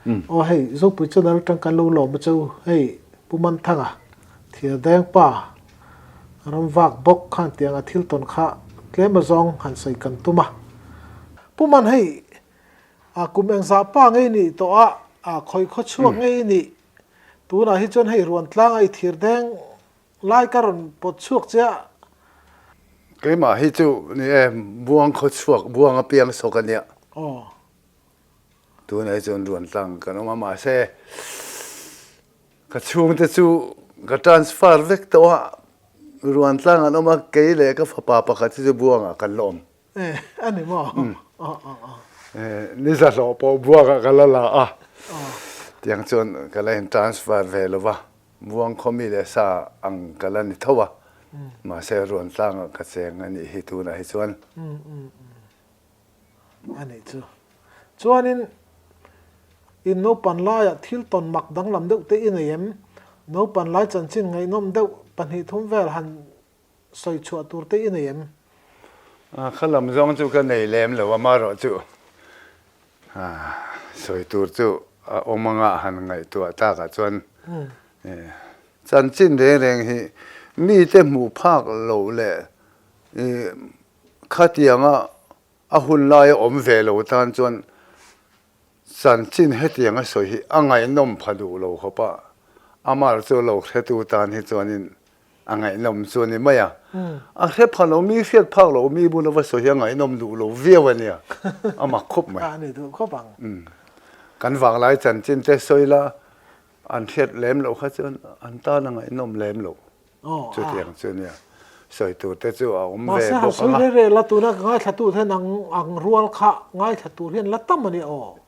Aw hei Zopui channel atang kan lo lawm a che u. Hei Pu Manthanga Thirdeng pa ram vak bawk khan tiang a thil tawn kha tlem azawng han sawi kan tum a. Pu Man hei a kum engzah pa ngei nih tawh a, a khawi khaw chhuak ngei nih tunah hi chuan hei Ruantlang a i Thirdeng Lai ka rawn pawt chhuak che a. Keimah hi chu ni e, buang khaw chhuak, buang a piang sawk a nia. Aw. Tunah hi chuan Ruantlang kan awm a, mahse ka chhungte chu ka transfer vek tawh a, Ruantlang an awm a, kei leh ka fapa pakhat hi chu buangah kan la awm. E, a ni maw? Aw, aw, aw. E, ni za hlawh pawh buangah ka la la a. Tiang chuan ka la in transfer ve lo va. Buang khawmi leh sa ang ka la ni tho a, mahse Ruantlangah ka cheng a nih hi tunah hi chuan. A nih chu. Chuanin in naupan laiah thil tawn mak danglam deuh te i nei em? Naupan lai chanchin ngaihnawm deuh 2 3 vel han sawi chhuah tur te i nei em? Kha lam zawng chu ka nei lem lo a, amaherawhchu sawi tur chu a awm anga han ngaihtuah takah chuan chanchin reng reng hi mite hmuh phak loh leh khatianga a hun laia awm ve lo tan chuan chanchin hetianga sawi hi a ngaihnawm pha duh lo khawp a, amaherawhchu lo hretu tan hi chuanin A ngaihnawm chu a ni mai a. A hre phah lo, mi hriat phak lo, mi bula va sawi hi a ngaihnawm duh lo viau a nia. A mak khawp mai. A ni duh khawp ang. Kan vanglai chanchin te sawi la, an hriat lem loh kha chuan an tan a ngaihnawm lem lo. Chutiang chu a nia. Sawi tur te chu a awm ve bawk ang a. Mahse han sawi reh reh la, tuna ka ngaithla tu hian ang rual kha ngaithla tur hian la tam a ni aw.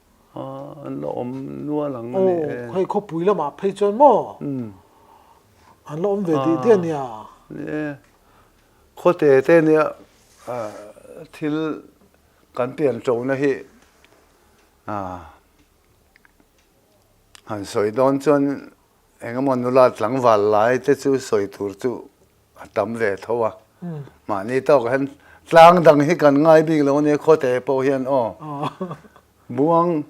An la awm nual ang a ni e. Aw, hei khawpui lamah phei chuan maw? An la awm ve dih dih a nia. Ni e, khawte te nia thil kan pian ṭona hi han sawi dawn chuan eng emaw nula tlangval lai te chu sawi tur chu a tam ve tho a. Mahni tawkah hian tlang dang hi kan ngai bik lo a nia khawte pawh hian aw. Buang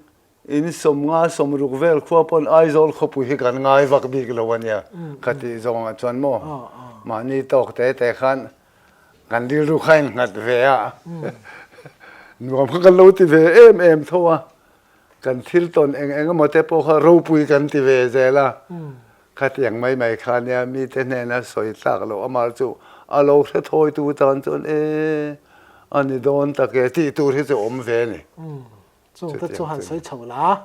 In 50 60 vel khua pawn Aizawl khawpui hi kan ngai vak bik lo a nia ka tih zawngah chuan maw mahni tawk te te khan kan rilru kha in nghat ve a nuam kha kan lo ti ve em em tho a kan thil tawn eng eng emaw te pawh kha ropui kan ti ve zel a khatiang mai mai kha nia mite hnena sawi tlak loh amah chu a lo hre thawitu tan chuan e a ni dawn tak e tih tur hi chu awm ve a ni. Chung te chu han sawi chho la.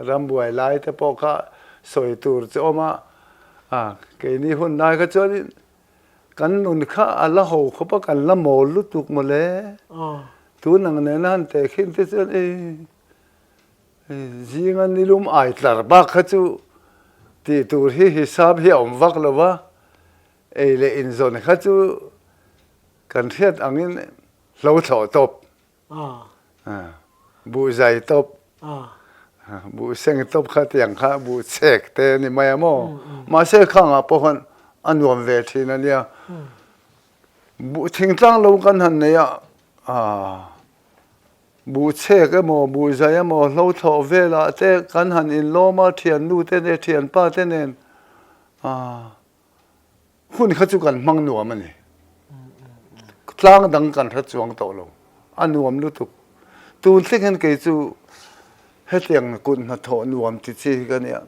Rambuai lai te pawh kha sawi tur chu awm a, keini hun lai kha chuanin kan nun kha a la ho khawp a, kan la mawl lutuk mawle. Tun ang nena han teh khin te chuan ei zinga nilum ai tlar bak kha chu tih tur hi hisap hi a awm vak lo va, ei leh inzawn kha chu kan hriat angin hlo thlawh tawp. Buh zai tawp, buh seng tawp kha tiang kha buh chhek te a ni mai a maw? Mahse khangah pawh khan a nuam ve thin a nia. Buh thingtlang lo kan han nei a, buh chhek emaw buh zai emaw hlo thlawh velah te kan han inlawm a, thiannu te nen thianpa te nen Hun kha chu kan hmang nuam a ni. Tlang dang kan hre chuang tawh lo. A nuam lutuk. Tun thleng hian kei chu hetiang kut hnathawh nuam ti chi hi ka nia.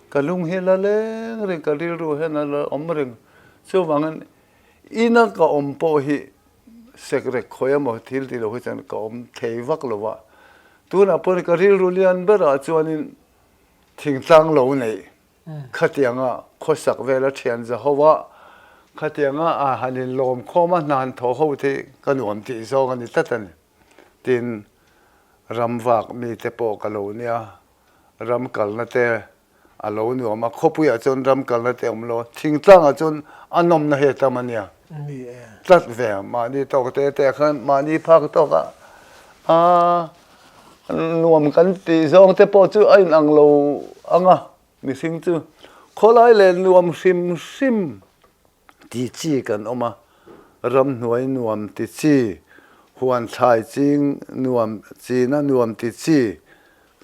Ka lung hi la leng reng, ka rilru hian a la awm reng. Chuvangin ina ka awm pawh hi sekrek khawi emaw thil ti lo hi chuan ka awm thei vak lo va. Tunah pawhin ka rilru lian berah chuanin thingtlang lo neih Khatianga khawsak vela thian za ho a, khatianga a han inlawm khawm a hna han thaw ho te ka nuam tih zawng a ni tlat a ni. Tin, ram vak mite pawh ka lo nia, ram kalna te a lo nuam a, khawpuiah chuan ram kalna te a awm lo a, thingtlangah chuan a nawmna hi a tam a nia. Tlat ve a, mahni tawk te te khan mahni phak tawkah a Nuam kan tih zawng te pawh chu a inang lo ang a, mihring chu khawlai leh nuam hrim hrim ti chi kan awm a, ramhnuai nuam ti chi, huan thlai ching nuam china nuam ti chi.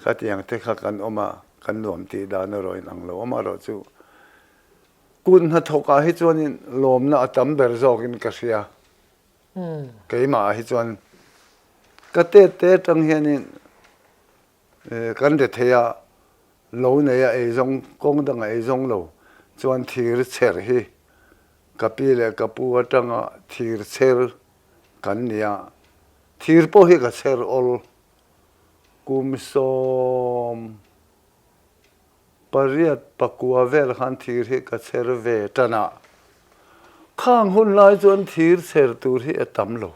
Khatiang te kha kan awm a, kan nuam tih dan erawh in ang lo. Amaherawhchu kut hnathawk ah hi chuanin lawmna a tam ber zawkin ka hria. Keimah ah hi chuan ka tet te atang hianin kan rethei a, lo nei a eizawng, kawng dang a eizawng lo chuan thir chher hi ka pi leh ka pu atanga thir chher kan ni a, thir pawh hi ka chher awl kum 18 pakua vel khan thir hi ka chher ve tan a, khang hun lai chuan thir chher tur hi a tam lo.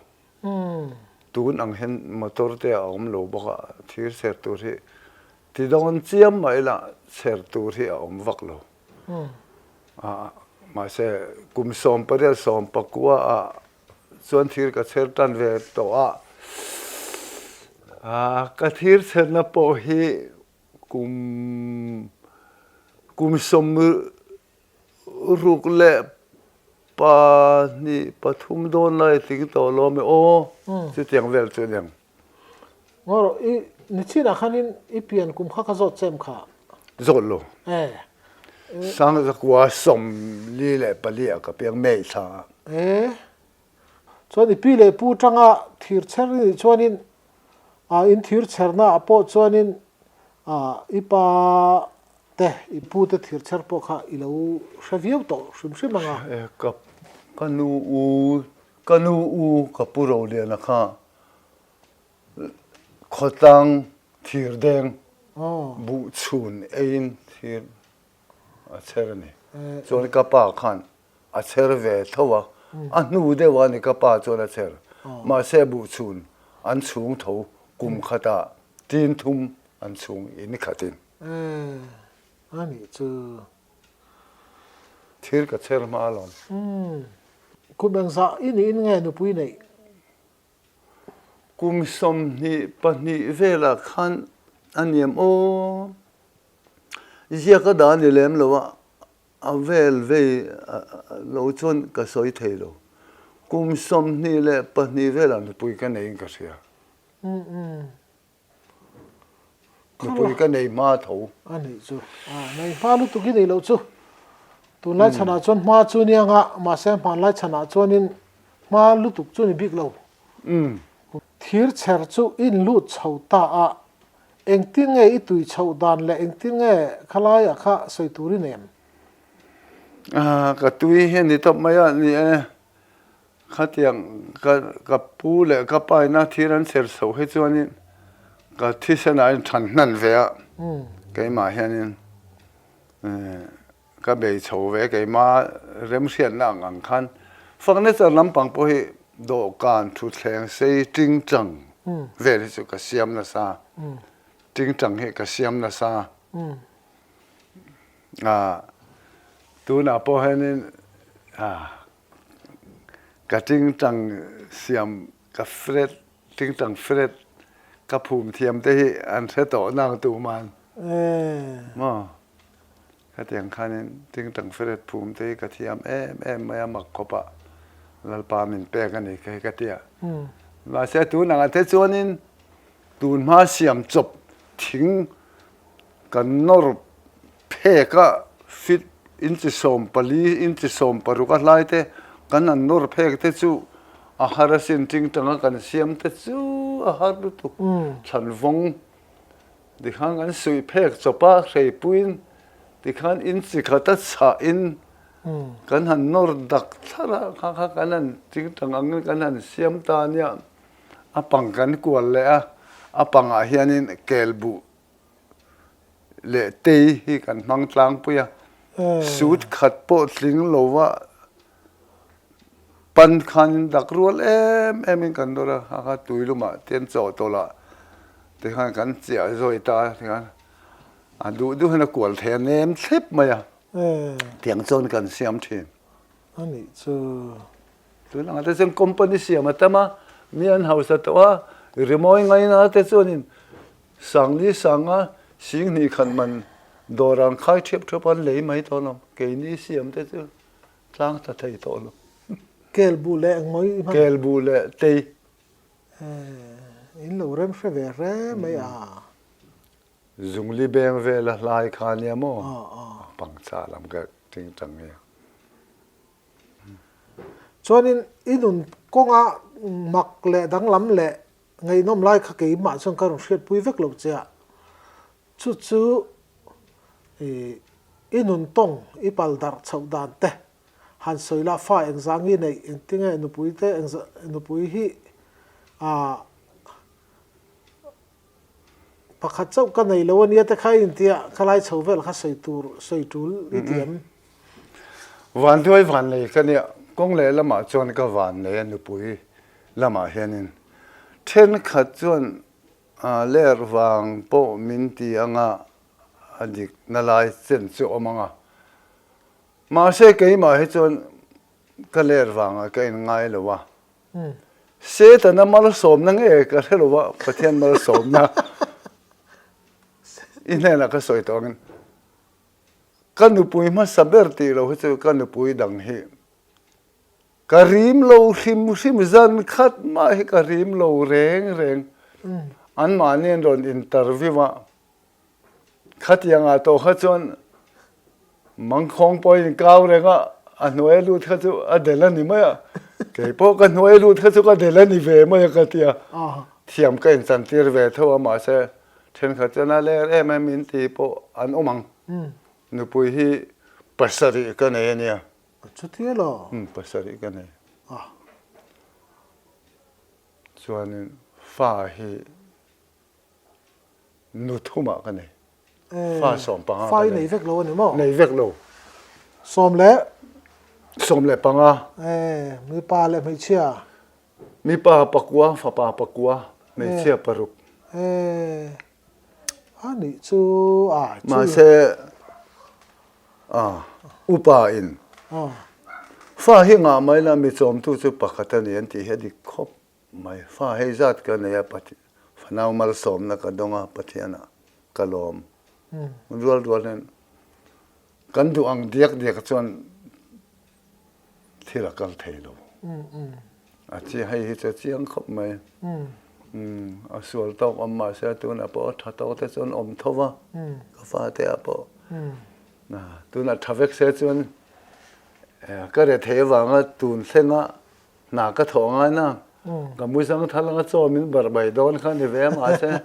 Tun ang hian motor te a awm lo bawk a, thir chher tur hi ti dawn chiam mah ila chher tur hi a awm vak lo. Mahse kum 18 sawmpakua ah chuan thir ka chher tan ve tawh a, ka thir chherna pawh hi kum kum 62 pathum dawn lai tling tawh lo ami aw chutiang vel chu aniang. Ngaw rawh i nichinah khanin i pian kum kha ka zawt chem kha. Zawt lo. Eh. Sangzakua 44 ah ka piang May thla ah. Eh. Chuan i pi leh pu tanga thir chher i nih chuanin ah in thir chherna ah pawh chuanin ah i pa te i pu te thir chher pawh kha i lo hre viau tawh hrim hrim ang a. Eh ka ka nu u ka nu u ka pu Roliana kha khawtlang thir deng buh chhun eiin thir a chher a ni. Chuan ka pa khan a chher ve tho a, a hnu deuh a ni ka pa chuan a chher. Mahse buh chhun an chhung tho kum khatah tin thum an chhung in khatin. A nih chu. Thir ka chher hma alawm. Kum engzah i niin nge nupui neih? Kum 22 velah khan a niam aw. Ziak a dah a ni lem lo a, a vel vei lo chuan ka sawi thei lo. Kum 22 velah nupui ka neiin ka hria. Nupui ka nei hma tho. A nih chu. A nei hma lutuk i nei loh chu. Tunlai chhanah chuan hma chu nia nga, mahse hmanlai chhanah chuanin hma lutuk chu ni bik lo. Thir chher chu i inlut chho ta a, engtin nge i tui chhoh dan leh engtin nge khalaiah kha sawi tur i nem? Ka tui hi a ni tawp mai a, ni e. Khatiang ka ka pu leh ka pa ina thir an chher chhoh hi chuanin ka thisenah a inthan hnan ve a, keimah hianin ka bei chho ve keimah remhriatna ang ang khan furniture lampang pawh hi dawhkan thutthleng sei tingtang vel hi chu ka siam nasa, tingtang hi ka siam nasa. Tunah pawh hianin Ka tingtang siam ka fret tingtang fret ka phum thiam te hi an hre tawh nang tuman maw khatiang khanin tingtang fret phum te hi ka thiam em em mai a mak khawp a Lalpa min pek a ni kei ka tia mahse tunah te chuanin tunhma siam chawp thing Kan nawr phek a, fit inchi 14, inchi 16 a hlai te kan han nawr phek te chu a har asin tingtang a kan siam te chu a har lutuk. Thlanvawng tikhan kan suih phek chawp a, hreipuiin tikhan inchi khat a chhahin kan han nawr dak thlar a, kha kha kan han tingtang angin kan han siam ta ania a pang kan kual leh a, a pangah hianin kel buh leh tei hi kan hmang tlangpui a, suit khat pawh tling lova pan khanin dak rual em em in kan dawr a, kha kha tui lumah te an chawh tawlh a tikhan kan chiah zawi ta a tikhan a duh duh hian a kual thei a nem thlep mai a, tiang chuan kan siam thin. A nih chu. Tunah te chuan company siam a tam a, mi an hausa tawh a, rimawi ngaina te chuanin Sangli sanga Singhnih khat man dawr an khai ṭhiap ṭhiap an lei mai tawh lo. Keini siam te chu tlang ta thei tawh lo. Kel bu leh engmaw i hman? Kel bu leh tei. Eh, in lo rem hre ve hre mai a. Zungli beng vela hlai kha nia maw? Pangcha lam ka tingtang hi. Chuanin i nun kawnga mak leh danglam leh ngaihnawm lai kha keimah chuan ka rawn hriatpui vek lo che a. Chu chu i nun tawng i pal darh chhoh dan te han sawi la, fa engzah nge neih, engtinge nupui te nupui hi Pakhat chauh ka nei lo ania te kha i intia, ka lai chho vel kha sawi tur, sawi tul i ti em? Vanduai vannei ka nia, kawng leh lamah chuan ka vannei a nupui lamah hianin thenkhat chuan ler vang pawh min ti anga a dikna lai chen chu awm anga mahse keimah hi chuan ka ler vangah ka inngai lo a. Setana malsawmna nge ka hre lo a, Pathian malsawmna i hnenah ka sawi tawh angin ka nupui hmasa ber tih lo hi chu ka nupui dang hi ka rim lo hrim hrim zan khat mah hi ka rim lo reng reng anmahni an rawn interview a. Khatiangah tawh kha chuan mangkhawng pawh a inkau reng a, a hnuai a lut kha chu a del a ni mai a, kei pawh ka hnuai a lut kha chu ka del a ni ve mai a ka ti a, thiam ka inchantir ve tho a mahse thenkhat chuan a ler em em in ti pawh an awm ang, nupui hi pasarih ka nei a nia. Chutia lo? Umm pasarih ka nei. Chuanin fa hi. Nu thumah ka nei. Fa 15 ka nei. Fa i nei vek lo a ni maw? Nei vek lo. Sawm leh? 15. Mipa leh hmeichhia? Mipa pakua, fapa pakua, hmeichhia paruk. A nih chu a chu. Mahse upa in fa hi ngah mai la mi chawmtu chu pakhat a ni an tih hi a dik khawp. Mai fa hei zat ka nei a, fanau malsawmna ka dawng a, Pathianah ka lawm. Rual rual hian kan duh ang diak diak chuan thil a kal thei lo. A chi hei hi chu a chiang khawp mai. A sual tawk awm mahse tunah pawh a tha tawk te chuan awm tho va, ka fate ah pawh. Tunah tha vek se chuan ka rethei avanga tun thlenga Hna ka thawh ngai na, ka mu zang thal anga chaw min barh mai dawn kha ni ve a mahse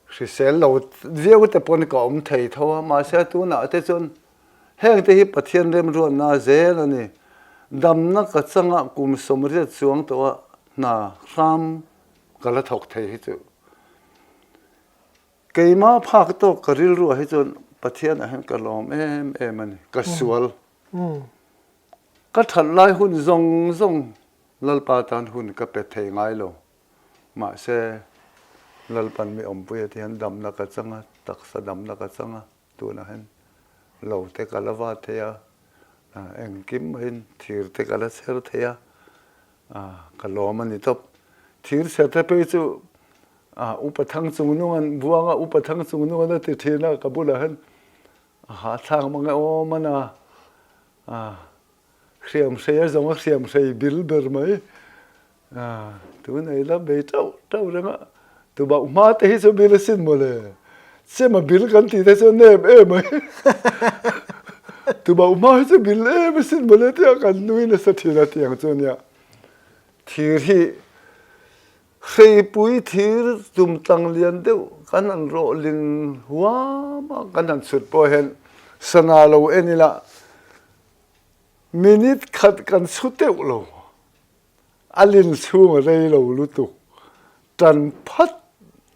hrisel lo viau te pawn ka awm thei tho a mahse tunah te chuan heng te hi Pathian remruatna zel a ni. Damna ka changa kum 80 chuang tawh a hna hram ka la thawk thei hi chu keimah phak tawk ka rilruah hi chuan Pathianah hian ka lawm em em a ni, ka sual. Ka that lai hun zawng zawng Lalpa tan hun ka pe thei ngai lo. Mahse, Lalpan mi awmpui a ti hian damna ka chang a, taksa damna ka chang a, tunah hian lo te ka la va thei a, engkim maiin thir te ka la chher thei a, ka lawm a ni tawp. Thir chher te phei chu upa thang chung nungan buanga upa thang chung nungan a ti thin a, ka bulah hian A hahthlak mang e aw man a, a hriam hrei a zawng a hriam hrei bil ber mai. A tun ei la bei tauh tauh reng a, tubauh hma te hi chu bil asin mawle. Chem a bil kan tih te chu nep em mai. Tubauh hma hi chu bil em asin mawle tia kan nui nasa thin a tiang chu nia. Thir hi Hreipui thir tumtlang lian deuh kan han rawh ling huam a, kan han chhut pawh hian sana lo en ila minute khat kan chhu teuh lo, a lin chhung a rei lo lutuk, tan phat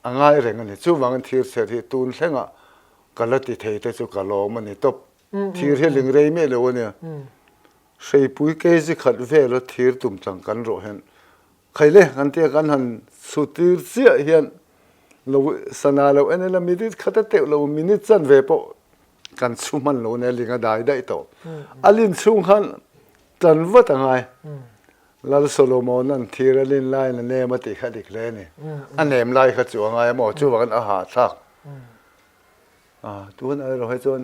a ngai reng a ni. Chuvangin thir chher hi tun thlengah ka la ti thei te chu ka lawm a ni tawp. Thir hi ling rei miah lo a nia. Hreipui kg khat vela thir tumtlang kan rawh hian Khaile kan tia kan han chhutir chiah hian lo sana lo en ila minute khat a teuh lo minute chanve pawh kan chhu hman lo nia ling a dai daih tawh. A lin chhung khan tan vat a ngai. Lal Solomon an thir a lin laiin a nem a tih kha dik hle a ni. A nem lai kha chu a ngai a maw chuvangin a hahthlak. Tunah erawh hi chuan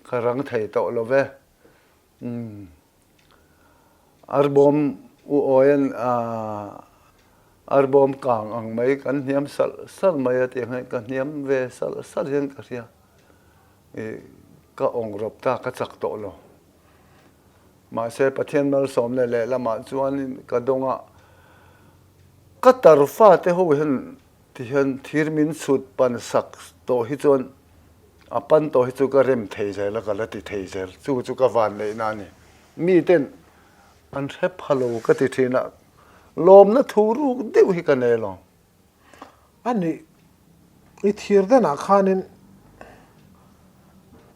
ka rang thei tawh lo ve. Umm. Arbawm u awian. Arbawm kang ang mai kan hniam salh salh mai a tih ang hian ka hniam ve salh salh hian ka hria. I ka awng rawp ta ka chak tawh lo. Mahse Pathian malsawm leh lehlamah chuanin ka dawng a, ka tar fate ho hian ti hian thir min chhut pan sak tawh hi chuan a pan tawh hi chu ka rem thei zel a, ka la ti thei zel. Chu chu ka vanneihna a ni. Miten An hre pha lo ka ti thin a, lawmna thu ruk deuh hi ka nei lo. A nih, i thir denah khanin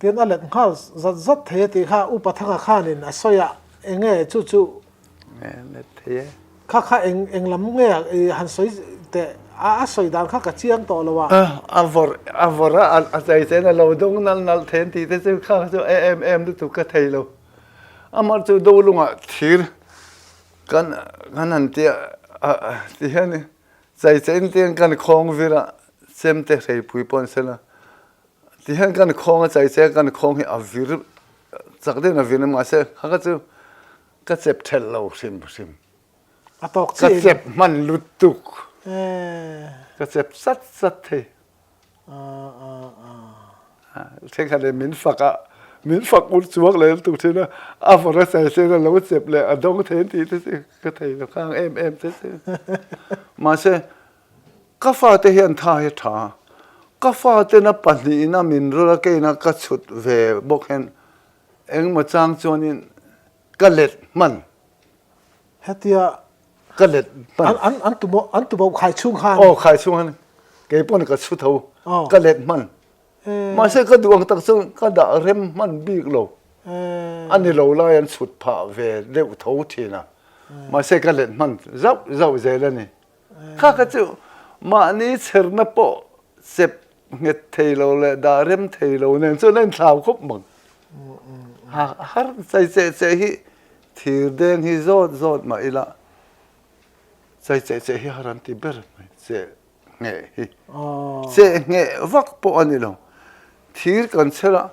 tian a let nghal zat zat thei a tih kha Upa Thanga khanin a sawi a, eng nge chu chu? Nge let thei e. Kha kha eng eng lam nge i han sawi teh a a sawi dan kha ka chiang tawh lo a. A vawrh a vawrh a, a chei chen a lo dawng nalh nalh thei an tih te chu kha chu em em lutuk ka thei lo. Amah chu dolungah thir kan kan han tia ti hian chai chein te hian kan khawng vir a, chemte hreipui pawh an sel a, ti hian kan khawng a chai che kan khawng hi a vir chak deuhin a vir a mahse kha kha chu ka chep thelh lo hrim hrim. A tawk chiah in. Ka chep hman lutuk. Ka chep sat sat thei. Thenkhat leh min fak a, min fak ur chuak leh lutuk thin a, a vawr a chai sen a lo chep leh a dawng thei an tih te chu ka thei lo khang em em te chu. Mahse, ka fate hian tha hi tha a, ka fatena pahnihin a min rawlh a keina ka chhut ve bawk hian engemaw chang chuanin ka let hman. Hetia Ka let hman. An an an tubo an tubo khai chhung khan. Aw khai chhung khan kei pawn ka chhu tho. Ka let hman. Mahse ka duh ang tak chuan ka dah rem hman bik lo. A ni lo lai an chhut phah ve deuh tho thin a. Mahse ka let hman zauh zauh zel a ni. Kha kha chu mahni chherna pawh chep nghet thei lo leh dah rem thei lo nen chuan a inthlau khawp mang. Har chai cheh cheh hi Thir deng hi zawt zawt mah ila chai cheh cheh hi har an ti ber mai, cheh ngheh hi. Cheh ngheh vak pawh a ni lo. Thir kan chher a,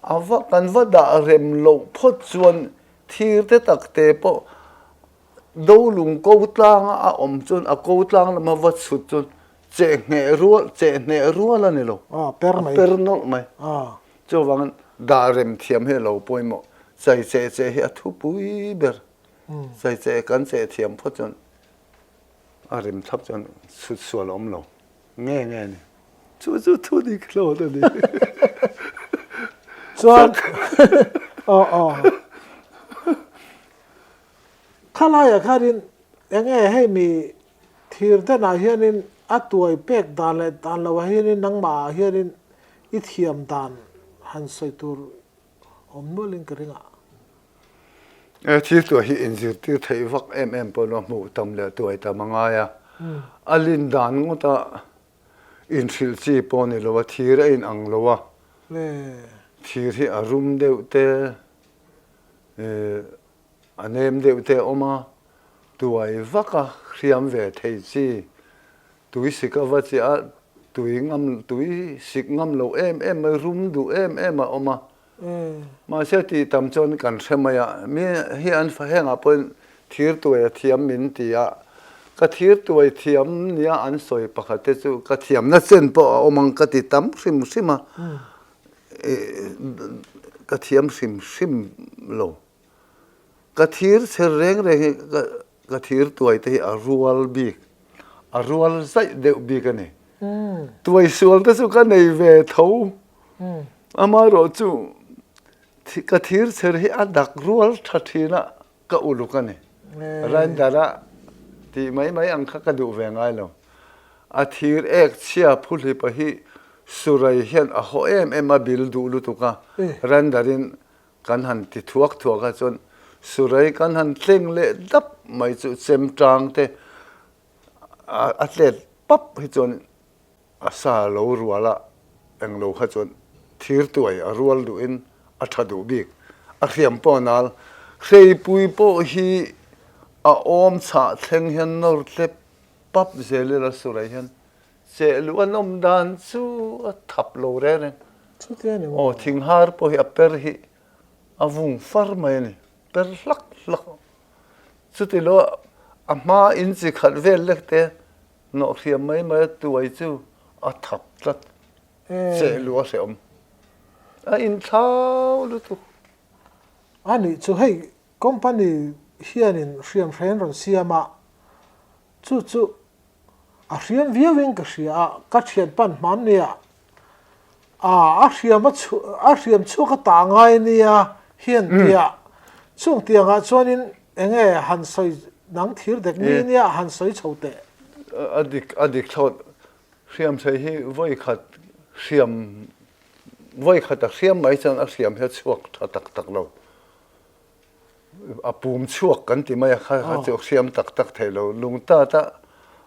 a va kan va dah rem loh phawt chuan thir te tak te pawh dolung ko tlanga a awm chuan a ko tlang lama va chhut chuan cheh ngheh rual cheh hneh rual a ni lo. A per mai. A per nawlh mai. Chuvangin dah rem thiam hi a lo pawimawh. Chai cheh cheh hi a thupui ber. Chai cheh kan cheh thiam phawt chuan a rem thlap chuan chhut sual a awm lo nge nge a ni. Chu chu thu dik hlawt a ni. Chuan aw aw khalaiah khanin eng nge hei mi thir denah hianin a tuai pek dan leh dan loah hianin nangmahah hianin I thiam dan han sawi tur awm nualin ka ring a. E thil tuah hi inzirtir theih vak em em pawh lo hmuh tam leh tuai tam a ngai a. A lin dan ngawta inhrilh chi pawh a ni lo a, thir a inang lo a. Thir hi a rum deuh te, a nem deuh te a awm a, tuai vaka hriam ve thei chi Tui sik a va chiah a, tui ngam tui sik ngam lo em em mai, rum duh em em a awm a. Mahse tih tam chuan kan hre mai a, mi hi an hengah pawhin thir tuai a thiam min ti a, ka thir tuai thiam nia an sawi pakhat te chu ka thiamna chen pawh a awm ang ka ti tam hrim hrim a, ka thiam hrim hrim lo. Ka thir chher reng reng hi ka thir tuai te hi a rual bik, a rual zaih deuh bik a ni. Tuai sual te chu ka nei ve tho, amaherawh chu ka thir chher hi a dak rual tha thin a, ka uluk a ni. Raindara tih mai mai ang kha ka duh ve ngai lo. A thir ek chhia phuhlipa hi Surai hian a haw em em a bil duh lutuk a, Raindarin Kan han ti thuak thuak a chuan Surai kan han tleng leh dap mai chu chem tang te a tlet pap hi chuan a sa lo rual a, englo kha chuan thir tuai a rual duhin a tha duh bik. A hriam pawh a nal. Hreipui pawh hi a awm chhah thleng hian nawr tlep pap zel ila Surai hian Cheh luh an awm dan chu a thap lo reng reng. Chutia ni maw? Aw, thinghar pawh hi a per hi a vung far mai a ni, per hlak hlak. Chuti lo a hma in chi khat vel lek te. Nawh hriam mai mai a tuai chu a thap tlat. Cheh luh a hrehawm. A inthlau lutuk. A nih chu hei company hianin hriam hrein rawn siam a, chu chu a hriam viauin ka hria a, ka thian pan hman nia a a hriam a a hriam chhuak a tah ngai nia hian tia chung tiangah chuanin enge han sawi nang thir dek mi nia han sawi chho teh. A dik a dik thlawt hriam sawi hi vawi khat hriam vawi khat a hriam mai chuan a hriam hi a chhuak tha tak tak lo. A pum chhuak kan ti mai a, kha kha chu hriam tak tak thei lo. Lungtat a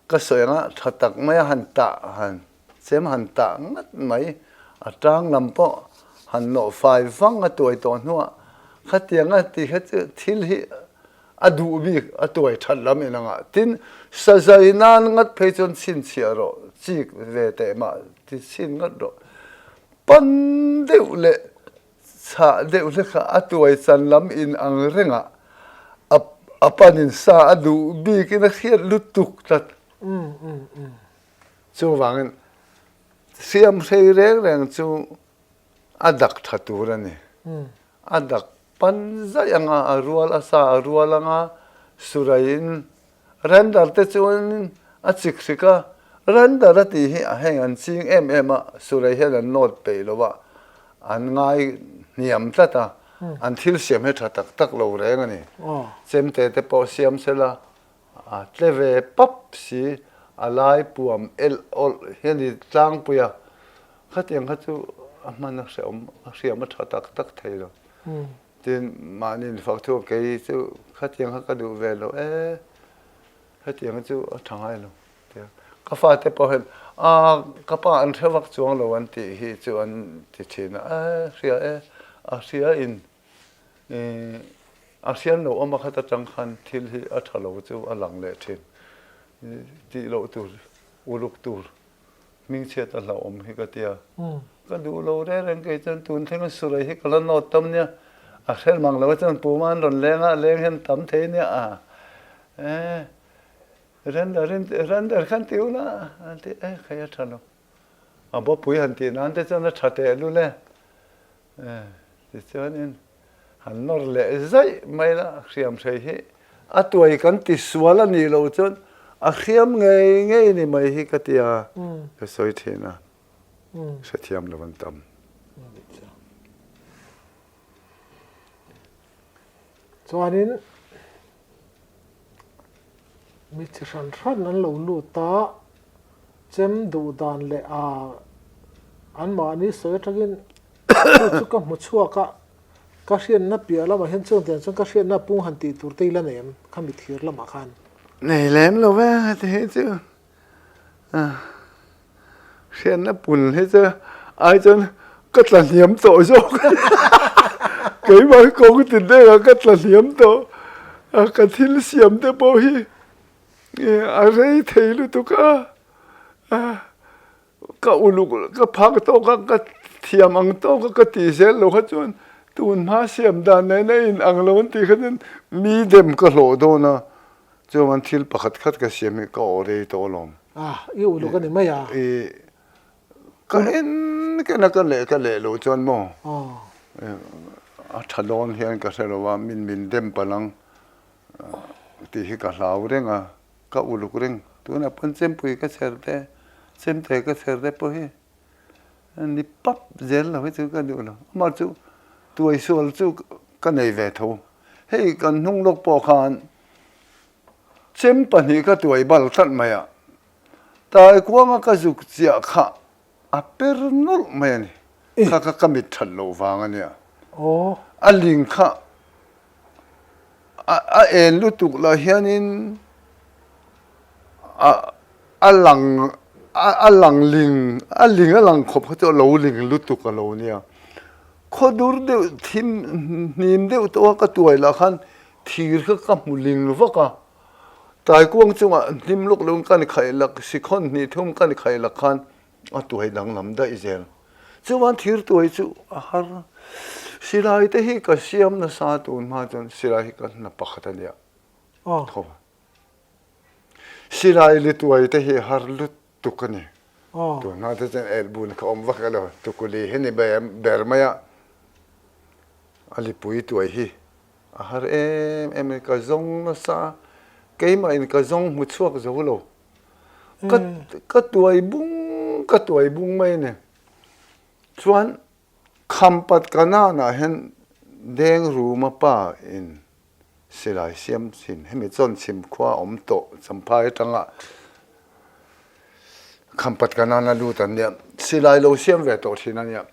ka sawi anga tha tak mai a han tah han chem han tah ngat mai. A tang lam pawh han nawh fai vang a tuai tawh hnuah khatiang a ti kha chu thil hi a duh bik a tuai that lam in anga. Tin, sazai nan ngat phei chuan chhinchhiah rawh, chik ve teh mah ti chhin ngat rawh. Pan deuh leh Chhah deuh hlek kha a tuai chan lam in ang reng a, a pan in sa a duh bik in a hriat lutuk tlat. Chuvangin siam hrei reng reng chu a dak tha tur a ni. A dak pan zaih anga a rual a sa a rual anga surai in Render te chuan a chik hrik a, render a tih hi heng an ching em em a, Surei hian an nawt peih lo a, an ngai hniam tlat a, an thil siam hi tha tak tak lo reng a ni. Chemte te pawh siam sela a tle ve pap si, a lai puam elh awlh hi a ni tlangpui a, khatiang kha chu a hman a hreawm, a hriam a tha tak tak thei lo. Tin, mahni infak thu kei chu khatiang kha ka duh ve lo e, hetiang chu a tha ngai lo tia. Ka fate pawh hian a ka pa an hre vak chuang lo an tih hi chu an ti thin a, e hria e, a hria in a hrian lo awm a khat atang khan thil hi a tha lo chu a lang leh thin. Tih loh tur, uluk tur. Hmingchhiat a hlauhawm hi ka tia. Ka duh lo reng reng kei chuan tun thleng a surai hi ka la nawt tam nia. A hrel mang lo chuan puma an rawn leng a, leng hian tam thei nia a. E render in render khan ti ula an ti e khai a tha lo. A bawpui han tih nan te chuan a tha teh lul e. Tichuanin han nawr leh zaih mai la, hriam hrei hi a tuai kan ti sual a nih loh chuan a hriam ngei ngei ni mai hi ka ti a, ka sawi thin a, hrethiam lo an tam. Chuanin mi chi hran hran an lo lut a, chem duh dan leh a anmahni sawi atangin chu chu ka hmu chhuak a, ka hriatna piah lamah hian chuang tiang chuan ka hriatna pung han tih tur te i la nei em khami thir lamah khan. Nei lem lo ve heti hi chu hriatna pun hi chu ai chuan ka tla hniam tawh zawk keimah hi kawng ti deuh a ka tla hniam tawh a ka thil siam te pawh hi a rei thei lutuk a. Ka uluk ka phak tawk a, ka thiam ang tawk a ka tih zel lo kha chuan tun hma siam dan nen a in ang lo an tih kha chuan mi dem ka hlawh dawn a, chuan thil pakhat khat ka siam hi ka awh rei tawh alawm. Ah, i uluk a ni mai a. I ka en ken a ka leh ka leh loh chuan maw a tha dawn hian ka hre lo a, min min dem palh ang tih hi ka hlau reng a. Ka uluk reng. Tunah pawn chempui ka chher te, chemte ka chher te pawh hi ni pap zel lo hi chu ka duh lo. Amah chu tuaisual chu ka nei ve tho. Hei kan hnung lawk pawh khan chem pahnih ka tuai bal tlat mai a, taikuanga ka zuk chiah kha a per nawlh mai a ni. Kha kha ka mit that loh vang a nia. A ling kha a en lutuk lah hianin a a lang a lang ling a ling a lang khawp kha chu a lo ling lutuk a lo nia. Khaw dur deuh thim hnim deuh tawh a ka tuai lah khan thir kha ka hmu ling vak a. Taikuang chungah hnim lawk loin ka ni khaih lak sikhawn hnih thum ka ni khaih lak khan a tuai danglam daih zel. Chuan thir tuai chu a har. Silai te hi ka siam nasa tun hma chuan silai hi ka hna pakhat a nia. Tho. Silai lituai te hi har lutuk a ni. Tunhma te chuan elbun kha awm vak elo. Tukuli hi ni ber mai a, a lipui tuai hi a har em em a ni. Ka zawng nasa a, keimah in ka zawng hmu chhuak zo lo. Ka ka tuai bung ka tuai bung mai a ni. Chuan Khampat Kanaan ah hian Deng Ruma pa in silai siam thin. Hemi chuan chhim khua awm tawh Champhai atanga Khampat Kanaan a lut an nia. Silai lo siam ve tawh thin a nia.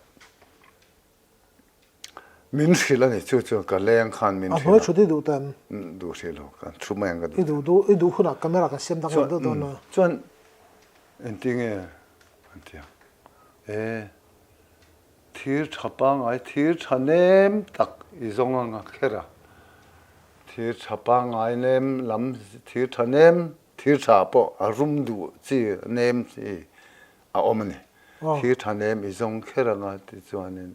Min hrilh a ni chu chuan ka leng khan min hrilh a. A hnuai thut i duh tan? Duh hrih lo, kan thu mai ang ka duh. I duh duh, i duh hunah camera kan siam dang lo deuh dawn a. Chuan engtinge an ti a? E. Thir tha pangngai, thir tha nem tak i zawng anga kher a. Thir tha pangngai nem lam, thir tha nem, thir tha pawh a rum duh chi nem chi a awm a ni. Thir tha nem i zawng kher anga tichuanin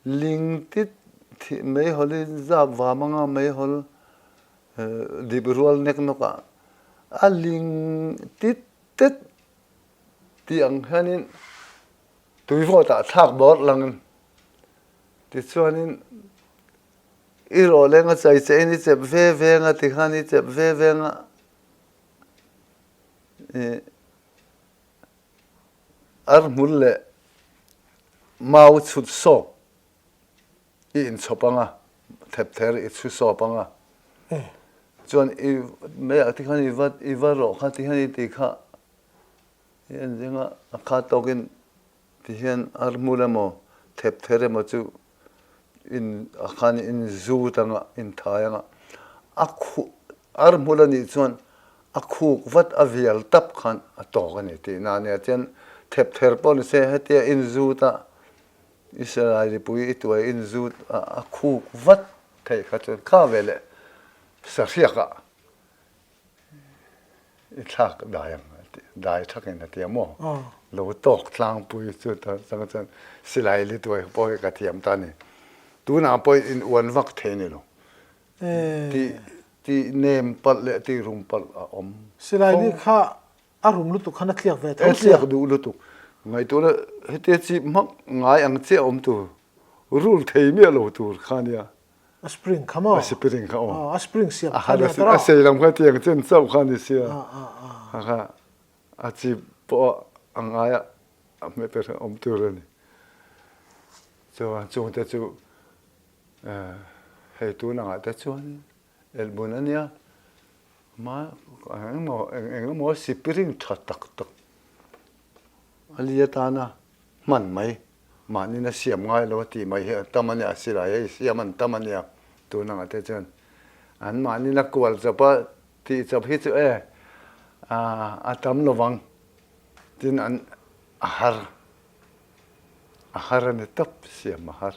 ling tit meihawl i zap vam anga meihawl dip rual nek nawk ah a ling tit tet Tih ang hianin tuivawtah thlak bawrh langin tichuanin i rawh lenga chai che in i chep ve veng a tikhan i chep ve veng a ih arhmul leh mau chhut sawp i inchhawp ang a, thepther i chhu sawp ang a, chuan i meiah te khan i va i va rawh kha ti hian i ti kha i en zing a, a khat tawkin ti hian arhmul emaw thepther emaw chu in a khan in zut ang a, in thai ang a, a khuh arhmul a nih chuan a khuk vat a vial tap khan a tawk a ni tihna a nia, chuan thepther pawh ni se hetia in zut a Israel mipui i tuai in zut a a khuk vat theih kha chuan kha ve leh sahriak ah i thlak dai ang a ti, dai thakin a ti a maw? Lo tawk tlangpui chu ta chang chuan silai li tuai pawh hi ka thiam ta a ni. Tunah pawh in uan vak thei ni lo. Ti ti nem palh leh ti rum palh a awm. Silai li kha A rum lutuk khan a tliak ve tho sia. A tliak duh lutuk. Ngaihtuahna hetia chip hmak ngai ang chiah awm tur, rul thei miah lo tur kha nia. A spring kha maw? A spring kha aw. A spring siam kha nia tawrh. A sei lam kha tiang chen chauh kha ni sia. Kha kha a chip pawh a ngai a a hmeh ber awm tur a ni. Chuan chungte chu hei tun angah te chuan Elbun a nia, ma engemaw eng eng emaw sipiring tha tak tak a li atana hman mai, mahniin a siam ngai lo a tih mai hi a tam a nia, silai hei siam an tam a nia tun angah te chuan an mahniin a kual chawp a tih chawp hi chu e a tam lovang tin an a har. A har a ni tawp siam a har.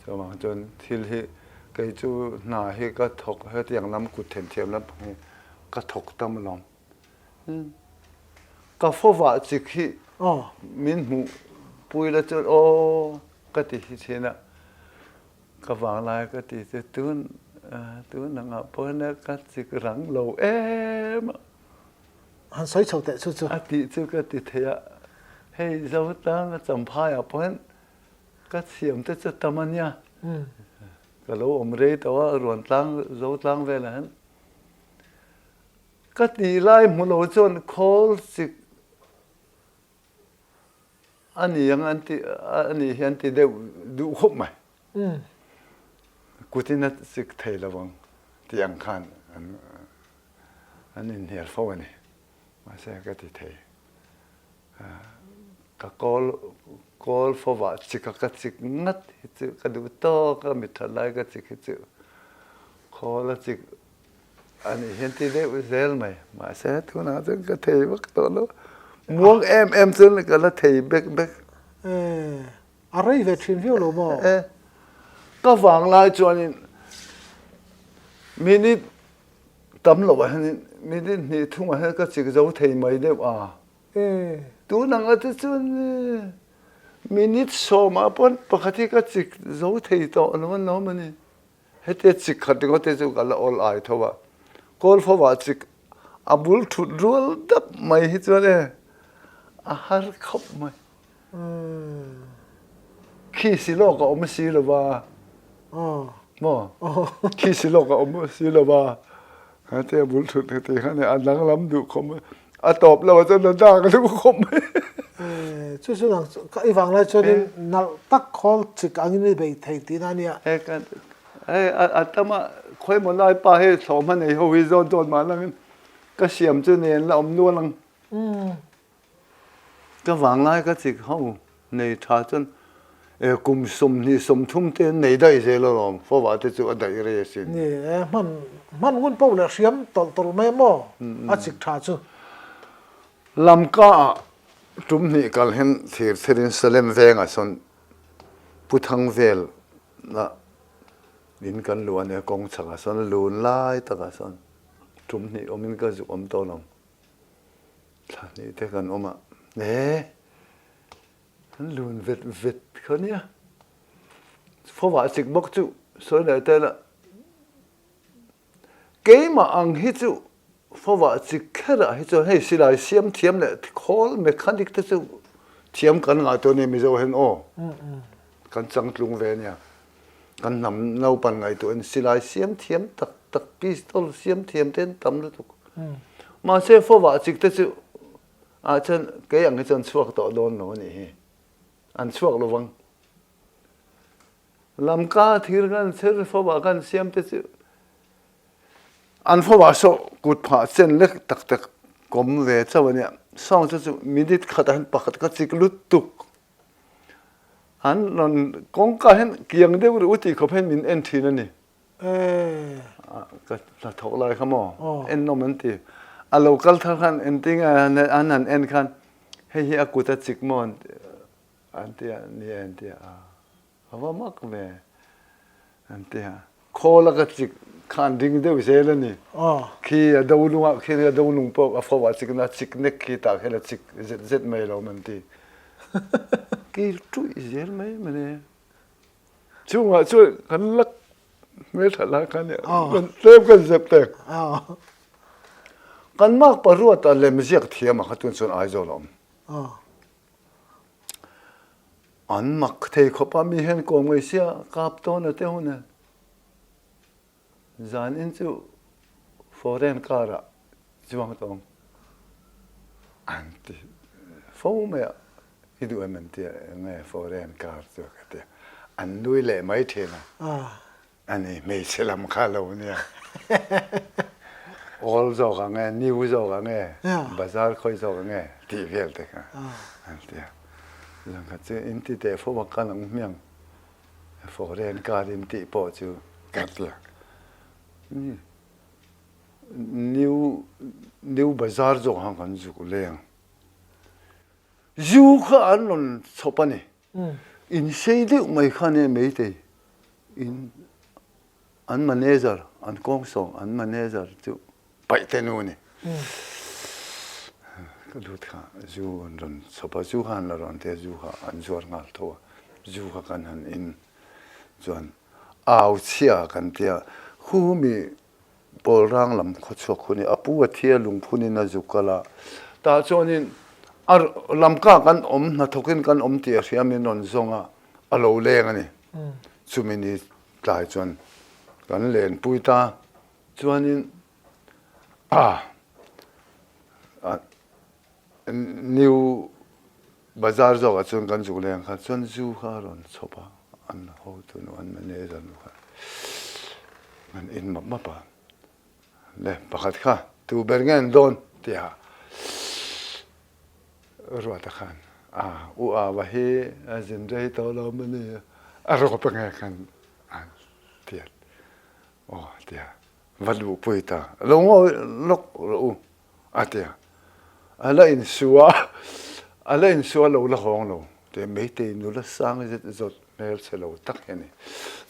Chuvang chuan thil hi kei chu hna hi ka thawk hetiang lam kut themthiam lampang hi ka thawk tam alawm. Ka fawvah chik hi min hmuh pui la chuan aw ka ti hi thin a, ka vanglai ka ti chu tun tun angah pawh hian ka chik rang lo em a. Han sawi chho teh chu chu. A tih chu ka ti thei a, hei Zotlang a Champhaiah pawh hian ka thiam te chu tam a nia. Ka lo awm rei tawh a, Ruantlang, Zotlang velah hian ka tih lai hmu lo chuan khawl chik a ni ang an ti a nih hi an ti deuh duh khawp mai. Kutin a chik thei lo ang tih ang khan an an inhnial fo a ni. Mahse ka ti thei. Ka kawl kawl fovah chik a ka chik ngat hi chu ka duh tawk a mi that lai ka chik hi chu khawl a chik a nih hian ti deuh zel mai. Mahse tunah chuan ka thei vak tawh lo. Muang em em chuan ka la thei bek bek. A rei ve thin viau lo maw? Ka vang lai chuanin minute tam loh ah hianin minute hnih thungah hian ka chik zo thei mai deuh a. Tun ang ate chuan minute sawmah pawn pakhat hi ka chik zo thei tawh lo an lo a ni. Hetia chik khat ringawt te chu ka la awl ai tho a. Kawlfawah chik a bul thut rual dap mai hi chuan e a har khawp mai. Khi si lawk a awm si lo va. Maw? Khi si lawk a awm si lo va. Hete a bul thut heti khan a danglam duh khawp mai. A tawp lo ah chuan a dak duh khawp mai. Chu chu nang i vang lai chuanin nalh tak khawl chik angin i bei thei tihna a nia. Hei a tam a khawimaw lai pa hei thlawhhma nei ho hi zawn dawn mah langin ka siam chu nen la awm nual ang. Ka vanglai ka chik ho nei tha chuan e kum 20 30 te an nei daih zel alawm fawvah te chu a daih rei asin. Ni e, hman hman ngun pawh leh hriam tawlh tawlh mai maw a chik tha chu. Lamka ah tum hnih kal hian thir thir in Salem vengah sawn Pu Thangvel ah in kan luh a nia kawng chhakah sawn lun lai takah sawn tum hnih awmin ka zuk awm tawh lo. Thla hnih te kan awm a, e an lun vet vet kha nia. Fawvah chik bawk chu sawi leh tel a, keimah ang hi chu fawvah chik kherah hi chuan hei silai siam thiam leh khawl mechanic te chu thiam kan ngah tawh a ni Mizo hian aw kan changtlung ve ania. Kan hnam naupan ngaihtuahin silai siam thiam tak tak pistol siam thiam te an tam lutuk. Mahse fawvah chik te chu ah chuan kei ang hi chuan chhuak tawh dawn lo a nih hi. An chhuak lo vang. Lamka thir kan chher fawvah kan siam te chu an fawvah sawh kut phah chen lek tak tak kawm ve chauh a nia. Sawng chu chu minute khatah hian pakhat ka chik lutuk. An rawn kawngka hian kiang deuh reuh tih khawp hian min en thin a ni. Ka hnathawk lai kha maw en nawm an ti. A lo kal thar khan engtin nge an han en khan hei hi a kut a chik maw an ti a, ni e an ti a. A va mak ve an ti a. Khawl a ka chik kha an ding deuh zel a ni. Khi a do lungah khi a do lung pawh a fo ah chik na chik nek khi tah khian a chik zet zet mai lo an ti. Kil ṭuih zel mai mawle. Chungah chuan kan lak hmelṭhat lai khan kan tlem kan zep tek. Kan mak paruat a lemziak thiam ah kha tun chuan Aizawl a awm. An mak thei khawp a, mi hian kawm ngei sia kap tawn a te hun e. Zan in chu foreign car ah chuang tawng an ti fo mai a, i duh em an ti a, enge foreign car chu ka ti a, an nui leh mai thin a. A ni, hmeichhe lam kha lo nia. Awl zawk ang e, new zawk ang e, bazar khawi zawk ang e tih vel te kha an ti a. Zan khat chu in ti teh fo a kal ang hmiang, foreign car in tih pawh chu ka ti a. New new bazar zawk ang kan zuk leng. Zu kha an rawn chhawp a ni. In sei deuh mai kha nia meitei in an manager an kawngsawng an manager chu paihte nu a ni. Ka lut kha zu an rawn chhawp a, zu kha an la rawn ti a, zu kha an zuar nghal tho a, zu kha kan han in chuan au chhia kan ti a, hu mi Pawl rang lam khaw chhuak hun hi a pu a thi a lungphun in a zuk kal a, tah chuanin a lamka kan awm hnathawk in kan awm tih a hria min rawn zawng a, a lo leng a ni. Chumi ni tlai chuan kan lenpui ta chuanin a New Bazar zawkah chuan kan zuk leng kha chuan zu kha a rawn chhawp a, an hotu nu an manager nu kha an in map map a, le pakhat kha tu ber nge an dawn tih ah Ruata khan a u Ava hi a zin rei tawh lo mawni a rawp ange khan an ti a, aw ti a va luhpui ta lo ngawi lawk rawh u. A ti a, a la insu a, a la insu a lo la hawng lo. Te Meitei nula sang zet zawt hmel chhe lo tak hi a ni.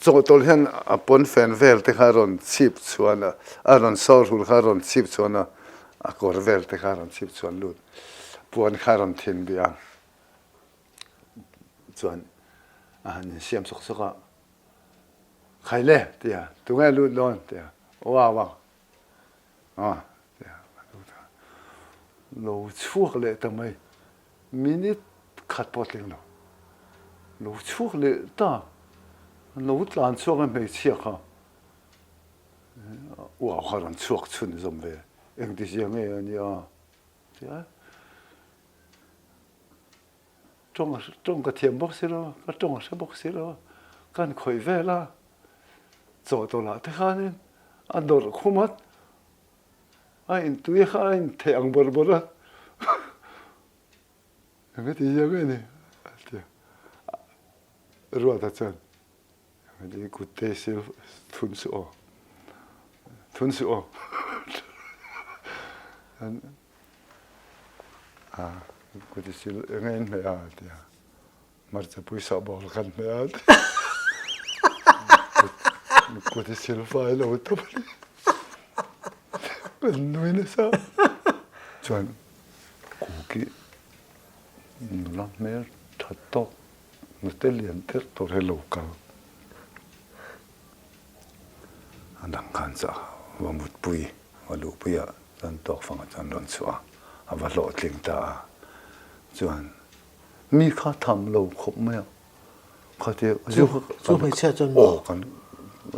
Chawhtawlh hian a pawnfen vel te kha a rawn chhip chhuan a, a rawn sawr hul kha a rawn chhip chhuan a, a kawr vel te kha a rawn chhip chhuan lut, puan kha a rawn thin bih a, chuan a han insiam sawk sawk a, Khaile ti a, tunge lut dawn ti a, wow wow. A lo chhuak leh ta mai. Minute khat pawh tling lo. Lo chhuak leh ta. Lo tlan chhuak a hmeichhia kha. Uau kha rawn chhuak chhun zawm ve. Engtizia nge a nia? Tia. Tawng tawng ka thiam bawk si lo, ka tawng a hre bawk si lo. Kan khawih vel a, chaw tawlh ah te khanin a dawrh khum a, a intui kha a intheh ang bawrh bawrh a, eng ti hian nge ni a ti a, Ruata chuan I kut te sil thun suh aw, thun suh aw. A kut i sil eng a inhmeh a ti a, hmarcha pui sahbawl khan hmeh a ti. Kut i sil fai lo tawp a ni. Kan nui nasa. Chuan kuki nula hmel tha tawk Nute lian tir tur hi lo kal. A dang khan chah va mutpui, va luhpui ah chuan tawk fangah chuan rawn chhuah a, a va hlawhtling ta a. Chuan mi kha tham lo khawp mai a, khatia zu kha Chu hmeichhia chuan aw kan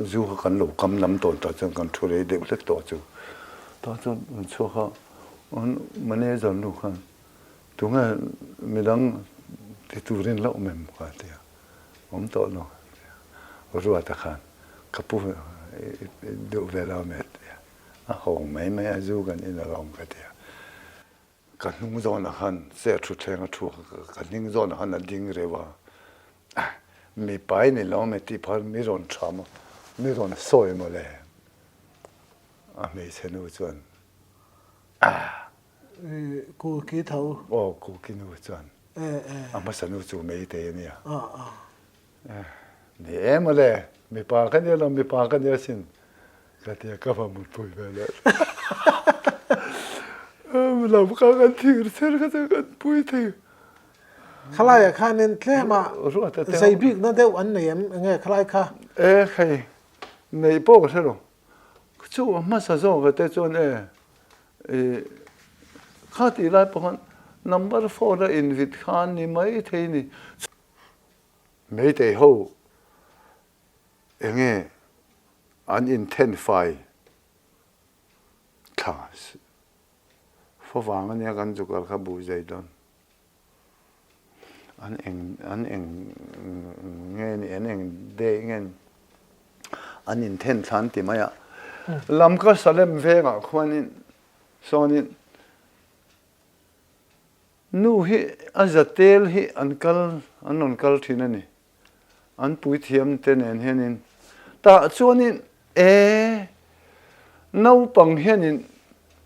zu kha kan lo kam lam tawn tah chuan kan thu rei deuh hlek tawh chu. Tah chuan rawn chhuak a, manager nu khan Tunge midang ti turin la awm em ka ti a, awm tawh lo a ti a. Ruata khan ka pu i duh ve lo ami a ti a, a hawng mai mai a zu kan in alawm ka ti a. Ka hnung zawnah khan chair thutthleng a thu a, ka hning zawnah khan a ding reuh a, mipa i ni lo ami tih phal mi rawn tha maw, mi rawn sawi mawle a hmeichhe nu chuan ah. Kuki tho. Aw Kuki nu chuan a hmasa nu chu Meitei a nia. Ni e mawle mipa ka nia lo mipa ka nia sin ka tia ka va mutpui ve leh. Lam kha kan thir cher kha chu kan pui thei. Khalai ah khanin tlem ah zei bik na deuh an nei em enge khalai kha? E hei nei pawh ka hre lo. Chu a hmasa zawk te chuan e I kha tih lai pawh khan number four a invit khan ni mai thei ni. Meitei ho enge an inthen fai thla favang ania kan zu kal kha buh zai dawn. An eng an eng nge ni an eng day nge ni an inthen thla an ti mai a. Lamka Salem vengah khuanin sawnin nu hi a zatel hi an kal an rawn kal thin a ni. An puithiam te nen hianin tah chuanin e naupang hianin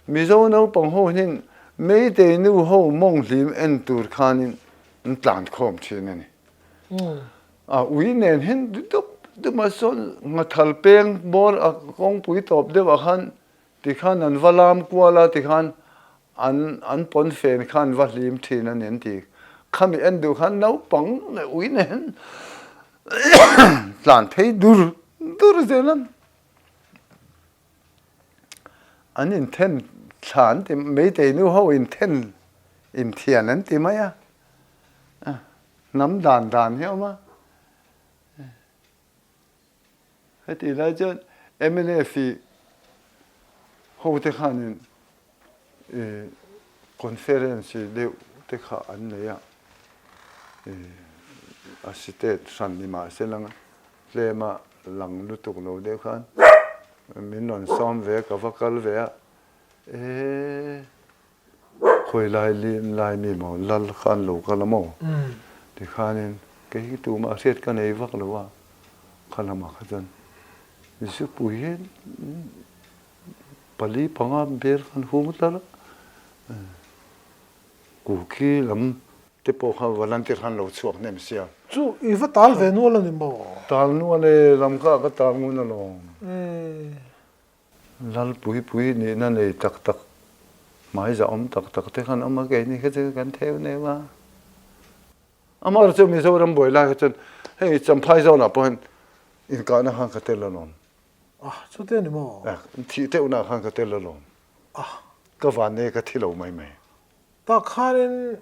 Mizo naupang ho hianin Meitei nu ho mawng hlim en tur khanin an tlan khawm thin a ni. A ui nen hian dup dup a sawn nghathal peng bawr a kawngpui tawp deuh ah khan Tikhan an va lam kual a, tikhan an an pawnfen kha an va hlim thin a ni an ti. Khami en duh khan naupang leh ui nen tlan phei dur dur zel a. An inthen thla an ti, Meitei nu ho inthen inthian an ti mai a, hnam dan dan hi a awm a. Heti lai chuan mnf i hote khanin conference deuh te kha an nei a, a state hran ni mahse lang tlema lang lutuk lo deuh khan min rawn sawm ve a, ka va kal ve a, e. Khawi lai lai mi maw lal kha an lo kal a maw? Tikhanin kei hi tumah hriat ka nei vak lo a, kha lamah kha chuan Zupui hi pali panga ber khan hung tlar a, Kuki lam te pawh kha volunteer khan lo chhuak hnem sia. Chu i va tal ve nual a ni maw? Tal nual e, lam kha ka tal ngun alawm. Lalpuipui nihna nei tak tak, hmaiza awm tak tak te khan awm a, keini kha chu kan theu neu a. Amaherawhchu chu Mizoram buai lai kha chuan hei Champhai zawnah pawh hian inkahna khan ka tel alawm. Ah, chute a ni maw? Thih teuhna khan ka tel alawm. Ka vannei ka thi lo mai mai. Tah khanin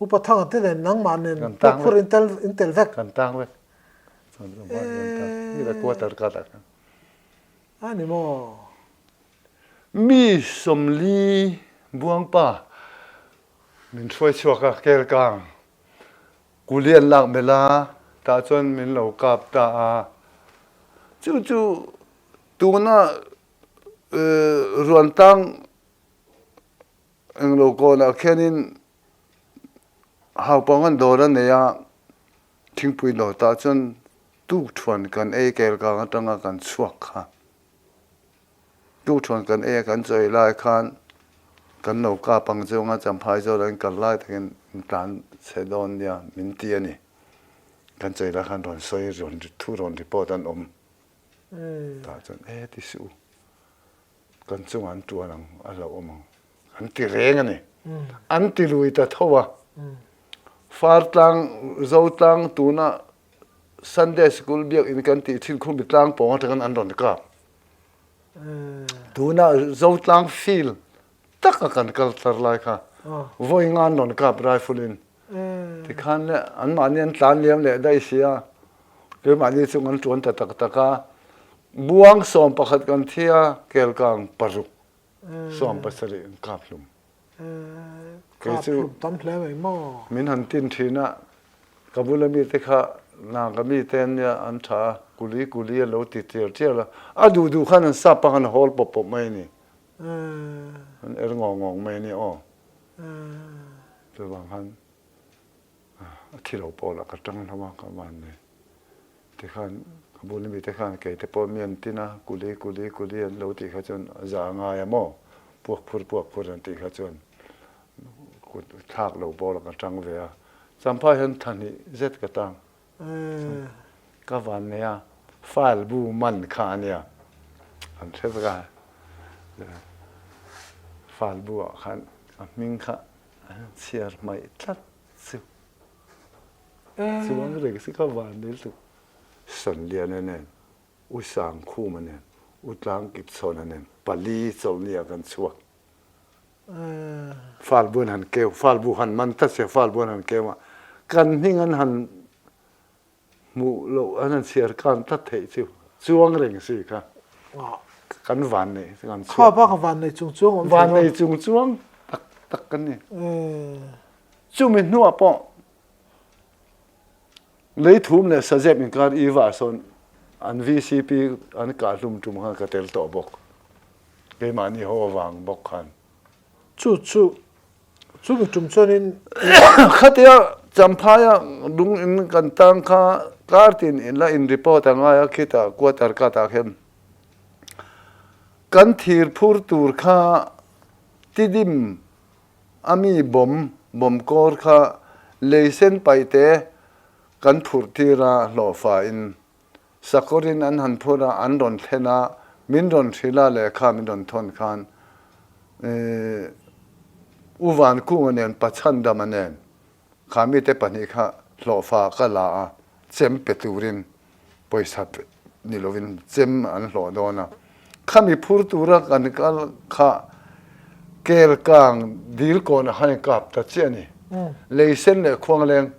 Upa Thanga te nen nangmah nen puakphur in tel in tel vek. Kan tang vek. Eee. Quarter ka tak. A ni maw? Mi 40 buangpa min hruai chhuak a Kelkang Kulian lak belh a, tah chuan min lo kap ta a. Chu chu tuna Ruantang englo kawnah khianin Haupang an dawr a nei a, thingpui dawr tah chuan tukthuan kan ei Kelkang atanga kan chhuak kha. Tukthuan kan ei a kan chawi lai khan kan lo kap ang chunga Champhai zawr an kal lai takin in tlan chhe dawn nia min ti a ni. Kan chawi lai khan rawn sawi rawn thu rawn report an awm tah chuan e ti suh u kan chungah an tuan ang a hlauhawm ang an ti reng a ni. An ti lui ta tho a. Fartlang Zotlang tuna Sunday School biakin kan tih thin khumi tlang pawng atangin an rawn kap. Tuna Zotlang field taka kan kal tar lai kha vawi nga an rawn kap rifle in. Tikhan le anmahni an tlan liam leh daih sia keimahni chung an tuan ta tak tak a. Buang 11 kan thi a, kelkang paruk 70 an kap hlum. Kei chu tam hle mai maw? Min han tin thin a, ka bula mite kha Naga mite an nia, an tha a, kuli kuli a lo ti tial tial a, a duh duh khan an sap a, an hawl pawp pawp mai a ni. An er ngawng ngawng mai a ni aw. Chuvang khan a thi lo pawh lah ka tang hlauh a, ka van nei. Tikhan ka bul ami te khan kei te pawh mi an tin a, kuli kuli kuli an lo tih kha chuan a za a ngai a maw? Puak phur puak phur an tih kha chuan kut thlak lo pawh la ka tang ve a. Champhai hian thahnih zet ka tang. Ka van nei a, file bu man kha a nia. An hre vek a, file bu ah khan a hming kha an chhiar hmaih tlat chu. Chuang reng si kha van nil tuk. Sanliana nen, U Sangkhuma nen, U Tlangkipchhawna nen pali chawlhni ah kan chhuak. Falbu an han keu, falbu han man ta sia, falbu an han keu a, kan hming an han hmuh loh, an han chhiar kan tlat theih chu chuang reng si kha. Kan van nei, kan chhuak. Kha bak van nei chung chuang awm thei. Van nei chung chuang tak tak kan ni. Chumi hnuah pawh Leithum leh Sazep inkar Eva sawn an vcp an kah hlum tum khan ka tel tawh bawk. Keimahni ho avang bawk khan. Chu chu chumi tum chuanin. Khatia Champhaia lung in kan tang kha kar tin in la in report a ngai a khitah quarter cut ah khian kan thir phur tur kha tidim A mi bawm bawm kawr kha leisen paihte kan phurh tir a, hlawhfa in sakawr in an han phur a, an rawn thlen a, min rawn hrilh a lehkha min rawn thawn khan U Vankunga nen Pachhandama nen kha mite pahnih kha hlawhfa ka la a, chem pe turin pawisa ni lovin chem an hlawh dawn a, khami phur tura kan kal kha kel kang dil kawnah khan in kap ta chiah a ni. Lei sen leh khuangleng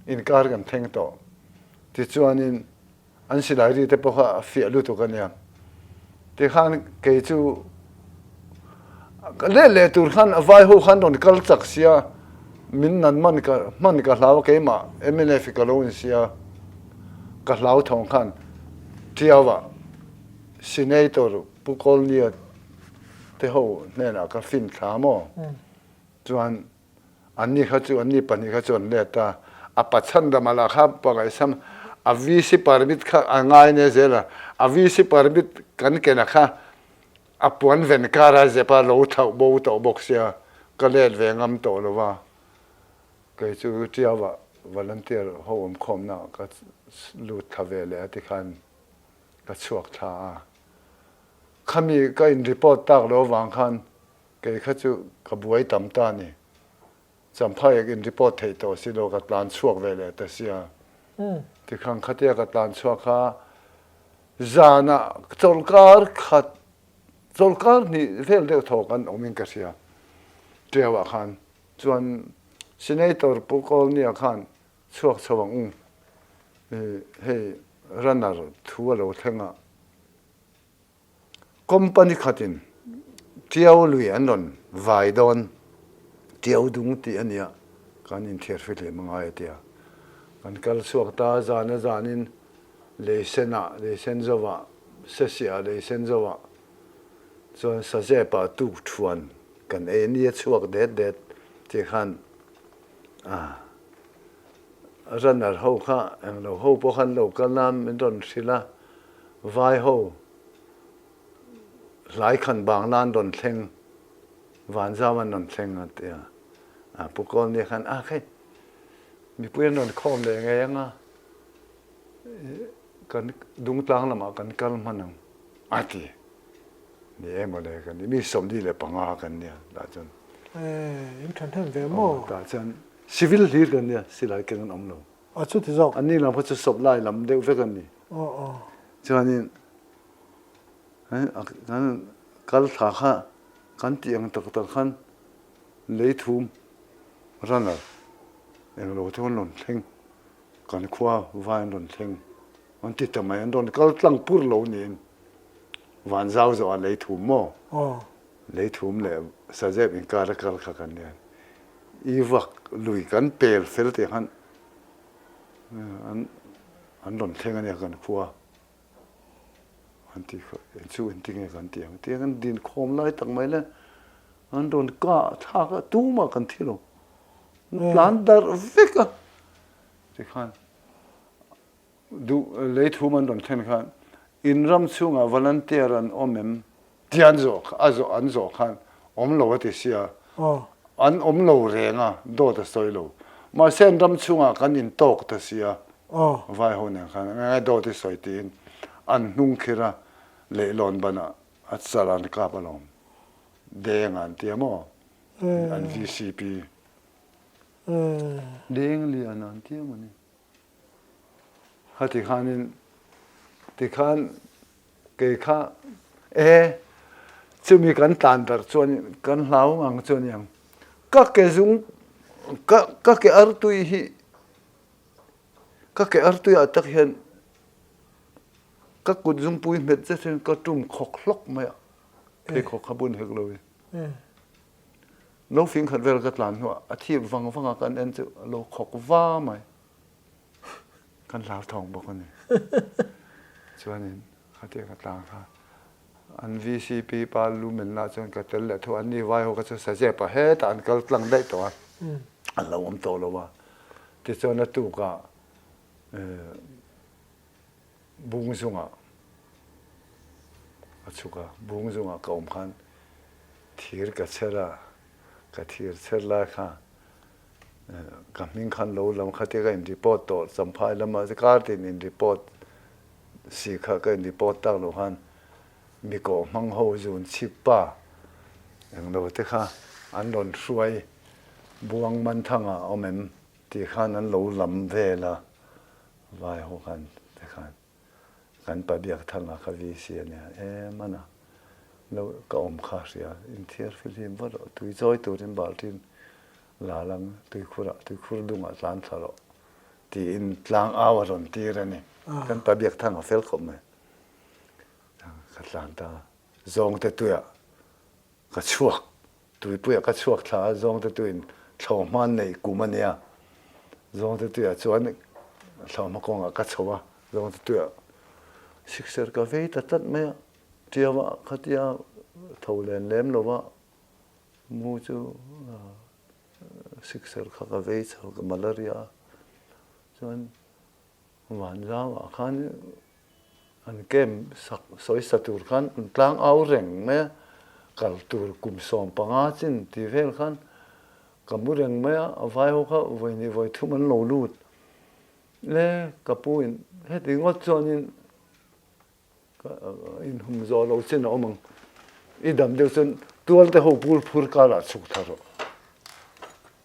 inkar kan thleng tawh. Tichuanin an silai ri te pawh kha a fiah lutuk a nia. Tikhan kei chu leh leh tur khan a vai ho khan rawn kal chak sia min nan man ka hman ka hlau keimah mnf ka lo in sia ka hlau thawng khan Tiawa Senator Pu Kawlnia te ho hnenah ka fin thla maw chuan Anni kha chu, anni pahnih kha chu an let a, a pachhandama lah kha pangaihsam a VC permit kha a ngai nia zel a, a VC permit kan kena kha a puan ven kar a zep a lo thlauh bo tawh bawk sia, ka let ve ngam tawh lo va, kei chu Tiawa volunteer ho awm khawmna ah ka lut thla ve leh a tikhan ka chhuak thla a, khami ka in report tak lo avang khan Kei kha chu ka buai tam ta ni. Champhai ek in report theih tawh si lo ka tlan chhuak ve leh ta sia. Tikhan khatia ka tlan chhuak kha zanah chawlhkar khat. Chawlhkar hnih vel deuh thaw kan awmin ka hria. Ṭiauah khan chuan Senator Pu Kawlnia khan chhuak chho ang u, hei runner thu a lo thleng a, Company khatin Ṭiau lui an rawn vai dawn, Ṭiau dung tih a nia, kan inthiar fihlim a ngai a tia. Kan kal chhuak ta zan a zanin Leisenah, Leisen zovah, Sesiah Leisen zovah chuan Sazepah tuk thuan kan ei a nia chhuak det det tih khan a runner ho kha englo ho pawh khan lo kal a min rawn hrilh a, vai ho hlai khan bang nan rawn thleng Vanzau an rawn thleng a tia a Pu Kawlnia khan a khei mipui an rawn khawm leh ngei anga kan dungtlang lamah kan kal hman ang a ti. Ni e mawle kan ni mi 45 kan nia tah chuan. Eh, in than hem ve maw? Tah chuan civil hlir kan nia silai keng an awm lo. A chu ti zawk. An ni lam kha chu supply lam deuh vek an ni. Aw aw. Chuanin kan kal thla kha kan tih ang tak tak khan leithum runner englo te an rawn thleng kan khua vai an rawn thleng an ti ta mai an rawn kal tlang pur lo niin van zau zawh ah leithum maw leithum leh sazep inkar a kal kha kan nia i vak lui kan pel fel tih khan an an rawn thleng a nia kan khua an ti kha chu engti nge kan ti ang tia kan din khawm lai tak mai le an rawn kah thlak a tumah kan thi lo tlan darh vek a tikhan Duh leithum an rawn thlen khan in ram chhungah volunteer an awm em tih an zawh a zawh an zawh khan awm lo a ti sia. An awm lo reng a, dawt a sawi lo. Mahse an ram chhungah kan intawk ta sia vai ho nen khan eng nge dawt i sawi tiin an hnung khir a, leihlawn banah a chal an kap alawm. Deng an tia maw? An VCP. Deng lian an tia maw ni? Khati khanin tikhan kei kha e chumi kan tlan darh chuan kan hlau ngang chu aniang ka ke zung ka ka ke artui hi ka ke artui ah tak hian ka kut zungpui hmet zet hian ka tum khawk hlawk mai a pheikhawk kha bun hek lo in lo fing khat vel ka tlan hnuah a thip vang vang a kan en chu a lo khawk va mai. Kan hlauthawng bawk a ni. Chuanin khatia ka tlang kha an VCP pa lumen lah chuan ka tel leh thu an ni vai ho kha chu sazep ah hetah an kal tlang daih tawh a, an lo awm tawh lo a. Tichuan a tukah bung zungah a chhuk a, bung zungah ka awm khan thir ka chher a, ka thir chher lai kha Ka hming khan lo lam kha tia ka in report tawh Champhai lama kar tin in report si kha ka in report tak lo khan mi kawh hmang ho zun chhip pa englo te kha an rawn hruai Buang Manthanga awm em tih khan an lo lam vel a vai ho khan te khan. Kan pa biak thang a ka VC a nia em a na lo ka awm kha hria inthiar fihlim vat rawh tui chawi turin baltin la lang tuikhur ah tuikhur dung ah tlan thla rawh tiin tlang au a rawn tir a ni kan pa biak thang a fel khawp mai ka tlan ta zawngte tuiah Ka chhuak, tuipuiah ka chhuak thla a, zawngte tuiin thlawhhma neih kum a nia. Zawngte tuiah chuan thlawhhma kawngah ka chho a, zawngte tuiah sikser ka vei ta tlat mai a, ṭiauah khatia tho len lem lova mu chu sikser kha ka vei chho, ka malaria a, chuan Vanzau ah khan an camp sak sawi sa tur khan an tlang au reng mai a, kal tur kum 15 chin tih vel khan ka mu reng mai a, a vai ho kha vawi hnih vawi thum an lo lut le ka pu in heti ngawt chuanin Inhum zawh loh chin a awm ang. I dam deuh chuan tualte ho pur phur karah chhuk tha rawh.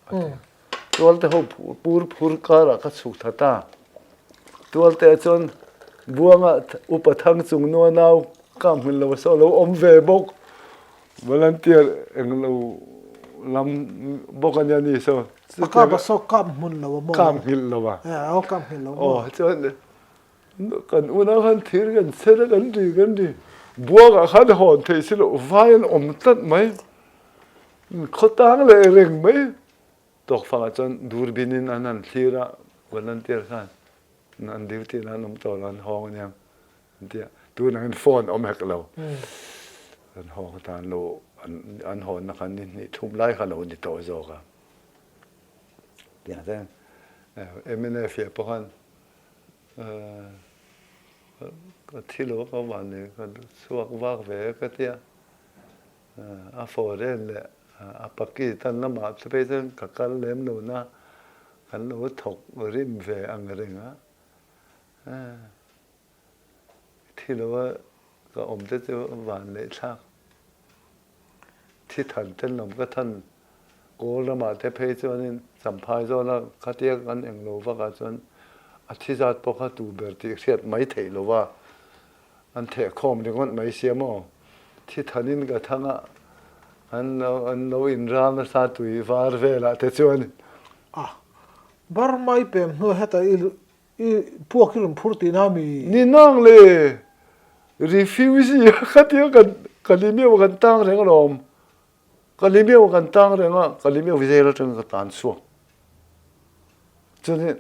A ti a. Tualte ho pur phur karah ka chhuk tha ta. Tualte ah chuan Buanga upa thang chung nua nau ka hmun lo saw lo awm ve bawk. Volunteer eng lo lam bawk a nia ni saw. A kap a saw kap hmun lo a maw? Kap nghilh lo a. Eh aw kap nghilh lo maw? Aw chuan kan unau khan thir kan chher a kan ri kan ri buang ah khan hawn theih si loh vai an awm tlat mai khawtang leh reng mai tawkfang ah chuan durbin in an han thlir a volunteer khan an duty na an awm tawh lo an hawng aniang an ti a tunah hian phone awm hek lo an hawng ta an lo an hawnna kha ni hnih thum lai kha lo ni tawh zawk a tiang chuan MNF ah pawh khan ka thi lo ka van ni ka chhuak vak ve ka tia a foreign leh a paki tan lamah te phei chuan ka kal lem lo na kan lo thawk rim ve ang reng a. Thi lo a ka awm te chu van leh thlak. Thi than ten lawm ka than Kawl ramah te phei chuanin Champhai zawna khatia kan eng lo vakah chuan a thi zat pawh kha tu ber tih hriat mai theih lo va, an theh khawm ringawt mai sia maw. Thi thanin ka thang a, an lo an lo inral nasa tui var velah te chuan. A, Burma i pem hnuai heta i I puak i rawn phur tihna mi? Ni nang le, refugee khatia kan Kalimeu kan tang reng alawm. Kalimeu kan tang reng a, Kalimeu jail atangin ka tan chhuak. Chuanin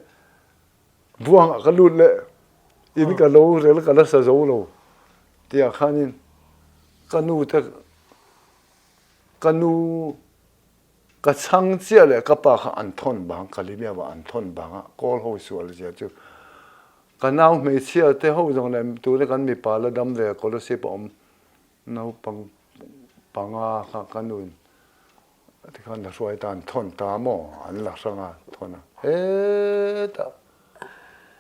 buangah ka lut leh, in ka lo rel ka la sa zo lo tihah khanin ka nu te ka nu Ka chhang chiah leh ka pa kha an thawn bang, Kalimia-ah an thawn bang a, Kawl ho sual zia chu ka nau hmeichhia te ho zawng leh tuna kan mipa la dam ve Kolasib a awm naupang panga kha ka nuin tikhan la hruai ta an thawn ta maw an la hrang a thawn a hetah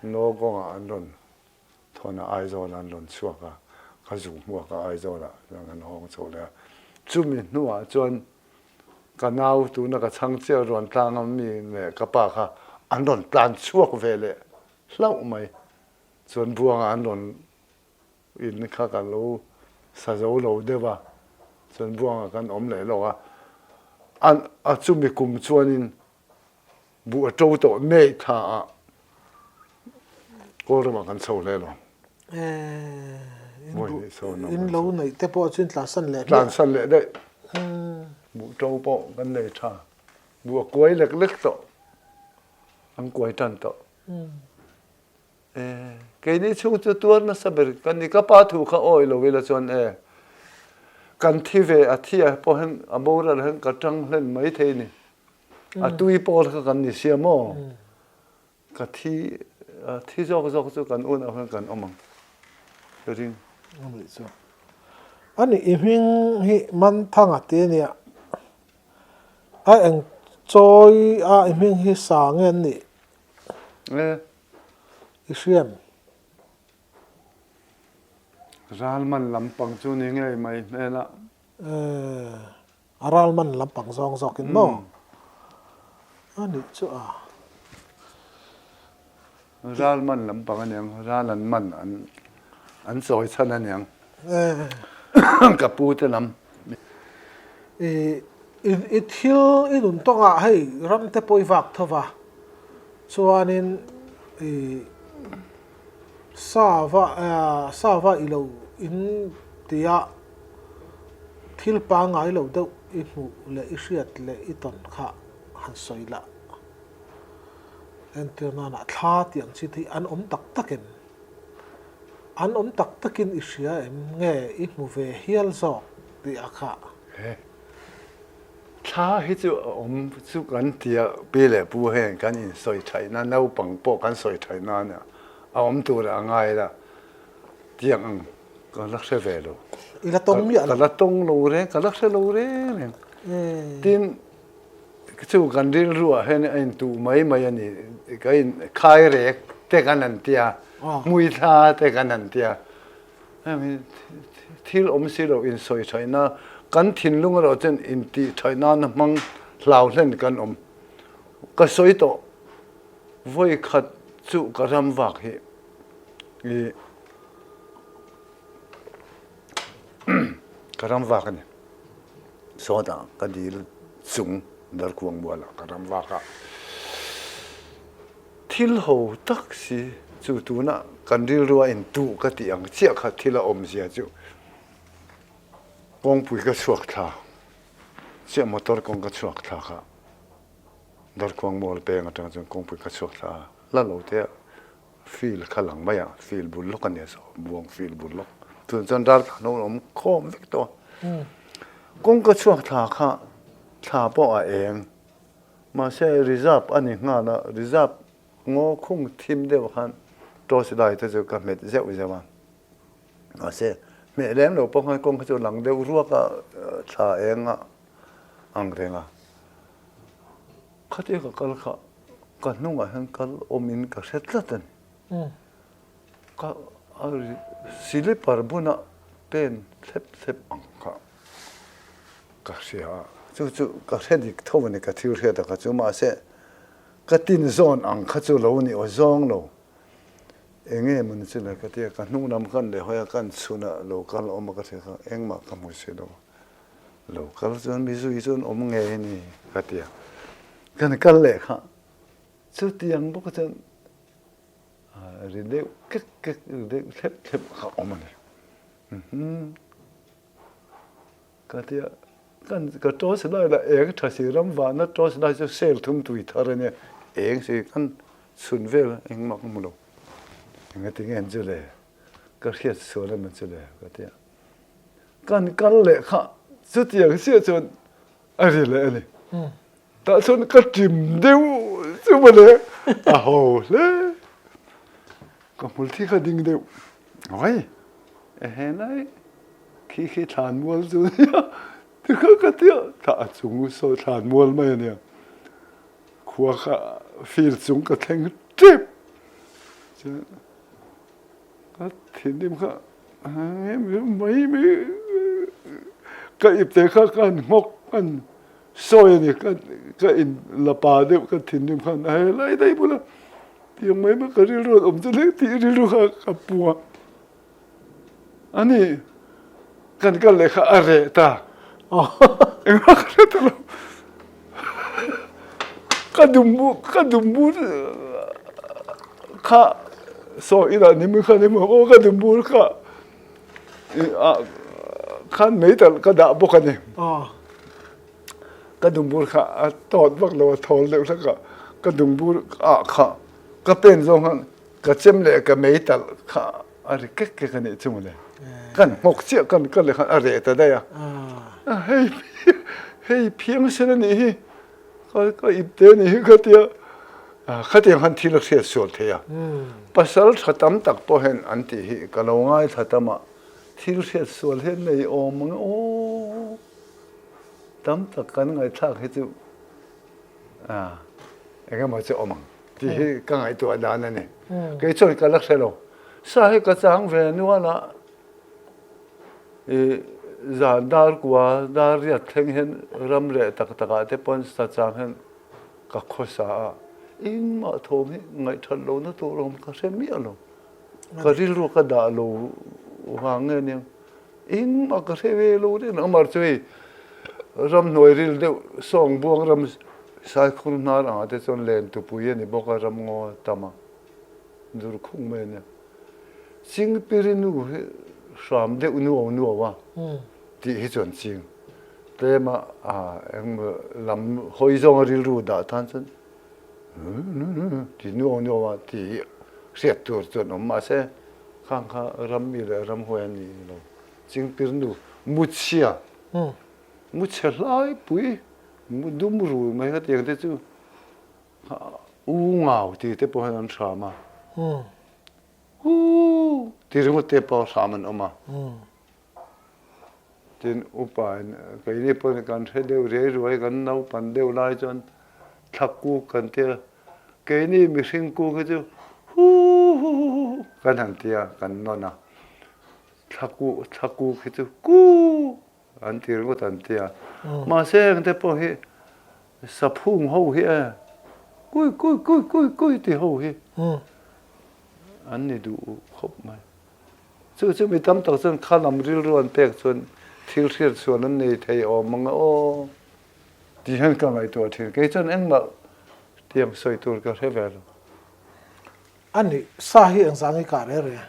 Nogawngah an rawn thawn a Aizawlah an rawn chhuak a ka zu hmuak a Aizawlah chuan kan hawng chho leh a chumi hnuah chuan Ka nau tuna ka chhang chiah rawn tlang a mi leh ka pa kha an rawn tlan chhuak ve leh hlauh mai. Chuan buangah an rawn in kha ka lo sa zo lo deuh a, chuan buangah kan awm leh lawk a. An a chumi kum chuanin Buh a ṭo tawh May thla ah Kawlramah kan chho hle lo. In lo neih te pawh chu in tlansan leh hmiah. Tlansan leh daih. Buh ṭo pawh kan nei ṭha. Buh a kuai lek lek tawh. An kuai ṭan tawh. Keini chhung chu tuar nasa ber kan ni. Ka pa thu kha awi lo ila chuan e kan thi ve a thi ah pawh hian a boral hian ka ṭang hlen mai thei ni. A tui pawl kha kan ni sia maw? Ka thi thi zawk zawk chu kan unau hian kan awm ang ka ring. Anih chu. Ani i hming hi Manthanga ti ania. A eng chawi a i hming hi sa nge an nih? E. I hriam. Ralman lampang chu ni ngei mai hmel a. E. A ral man lampang zawng zawkin maw? A nih chu a. Ral man lampang a niang, ral an man an an chawi chhan a niang. Ka pu te lam. I i thil i nun tawngah hei ram te pawh i vak tho va, chuanin i sava sava i lo in tia Thil pangngai lo deuh i hmuh leh i hriat leh i tawn kha han sawi lah. Entir nana thla tih ang chi te hi an awm tak tak em? An awm tak takin i hria em nge i hmu ve hial zawk tih a kha? He thla hi chu a awm chu kan tia pi leh pu heng kan insawi thaihna naupang pawh kan sawi thaihna ania a awm tur a ngai la tiang ang Ka la hre ve lo. I la tawng miah lo. Ka la tawng lo reng, ka la hre lo reng reng. Tin, chu kan rilruah hian a intuh mai mai a ni. Ka in khai rek te kan han tia, hmui thla te kan han tia. Hemi thil awm si lo insawi thaihna, kan thinlung erawh chuan intih thaih nana hmang hlau hlen kan awm. Ka sawi tawh, vawi khat chu ka ram vak hi i ka ram vak a ni. Sawtah ka dil chung Darkhuang mualah ka ram vak a. Thil ho tak si chu tunah kan rilru a intuh ka tih ang chiah kha thil a awmzia chu kawngpui ka chhuak thla chiah motor kawng ka chhuak thla kha Darkhuang mual peng atang chuan kawngpui ka chhuak thla a, la lo te ah Field kha lang mai a, field bul lawk a nia saw, buang field bul lawk. Tun chuan ral thlan ho awm khawm vek tawh a. Kawngka chhuak thla kha thla pawh a eng. Mahse reserve a ni nghal a, reserve ngaw khung thim deuh khan torch light te chu ka hmet zeuh zeuh a. Mahse hmeh lem lo pawh khan kawngka chu lang deuh ruak a, thla eng a ang reng a. Khatia ka kal kha ka hnungah hian kal awmin ka hre tlat a ni. Ka silipar buna pen thlep thlep ang kha ka hria a, chu chu ka hre dik tho a ni ka thil hriat a kha chu mahse ka tin zawn ang kha chu lo ni aw zawng lo. Enge maw ni chu le ka tia ka hnung lam khan leh hawi a kan chhunah lo kal awm a ka hria kha engmah ka hmu si lo. Lo kal chuan mi zui chuan awm ngei a ni ka ti a. Kan kal leh kha chutiang bawk chuan ri deuh kek kek ri deuh thlep thlep kha awm a ni. Ka ti a, kan ka torch light ah eng tha si ram vahna torch light chu sel thum tui thar a nia, eng si kan chhun vel engmah ka hmu lo. Engati nge an chu le? Ka hriat sual emaw chu le ka ti a. Kan kal leh kha chutiang chiah chuan a ri leh a ni. Tah chuan ka ṭim deuh chu mawle a ho hle. Ka hmulthi kha ding deuh awai ehe lai khi khi thlan mual chu a nia tikha ka tia thla a chung sawi thlan mual mai a nia. Khua kha fir chung ka thleng ṭep chuan Ka thinrim kha mai mai ka ipte kha ka han nghawk ka han sawi a ni ka in la pa deuh ka thinrim khan a helai daih bula tiang mai mai ka rilru an awm chu hlek tih rilru kha ka pu a ani kan kal leh kha a reh ta engmah ka hre ta lo ka dumbu ka dumbu kha saw ila ni mai khan emaw aw ka dumbu kha khan mei tal ka dah bawk a ni ka dumbur kha a tawt vak lo a thawl deuh hlek a ka dumbur ah kha ka pen zawng khan ka chem leh ka mei tal kha A ri kek kek a nih chu mawle. Kan nghawk chiah kan kal leh khan a reh ta daih a. Hei hei phiang sen a nih hi. Ka ka ip te a nih hi ka tia. Khatiang khan thil a hriat sual thei a. Pasal tha tam tak pawh hian an tih hi ka lo ngaithla tam a. Thil hriat sual hian nei awm ang aw. Tam tak kan ngaihthlak hi chu Eng emaw chu awm ang tih hi ka ngaihtuah dan a ni. Kei chuan ka la hre lo. Sa hi ka chang ve nual a, i zan dar kua dar riat thleng hian ram reh tak tak ah te pawn sa chang hian ka khawsa a, engmah thawm hi ngaihthat lohna tur awm ka hre miah lo. Ka rilru ka dah lo vang nge nia. Engmah ka hre ve lo reng amar chu hei ramhnuai ril deuh sawng buang ram saikhur hnar angah te chuan len tupui a ni bawk a ramngaw a tam a dur khung mai a nia. Chingpiri nu hi hram deuh nuau nuau a tih hi chuan ching tlema engmaw lam hawi zawnga rilru dah tan chuan ti nuau nuau a tih hi hriat tur chuan awm mahse Khang kha rammi leh ramhuai an ni lo. Chingpir nu muchhia, muchhe hlai pui, mu dum rul mai kha tiang te chu u ngau ti te pawh hian an hram a. U ti ringawt te pawh hram an awm a. Tin, upa in keini pawhin kan hre deuh riai ruai, kan naupan deuh lai chuan thla kuk kan ti a, keini mihring kuk hi chu huu hu hu hu kan han ti a, kan nawn a, thla kuk thla kuk hi chu kuu an ti ringawt an ti a, mahse heng te pawh hi saphung ho hi e kui kui kui kui kui ti ho hi an ni duh khawp mai. Chu chu mi tam tak chuan kha lam rilru an pek chuan thil hriat sual an nei thei awm ang a aw tih hian ka ngaihtuah thin. Kei chuan engmah tiang sawi tur ka hre ve lo. A nih, sa hi engzah nge i kah reh reh?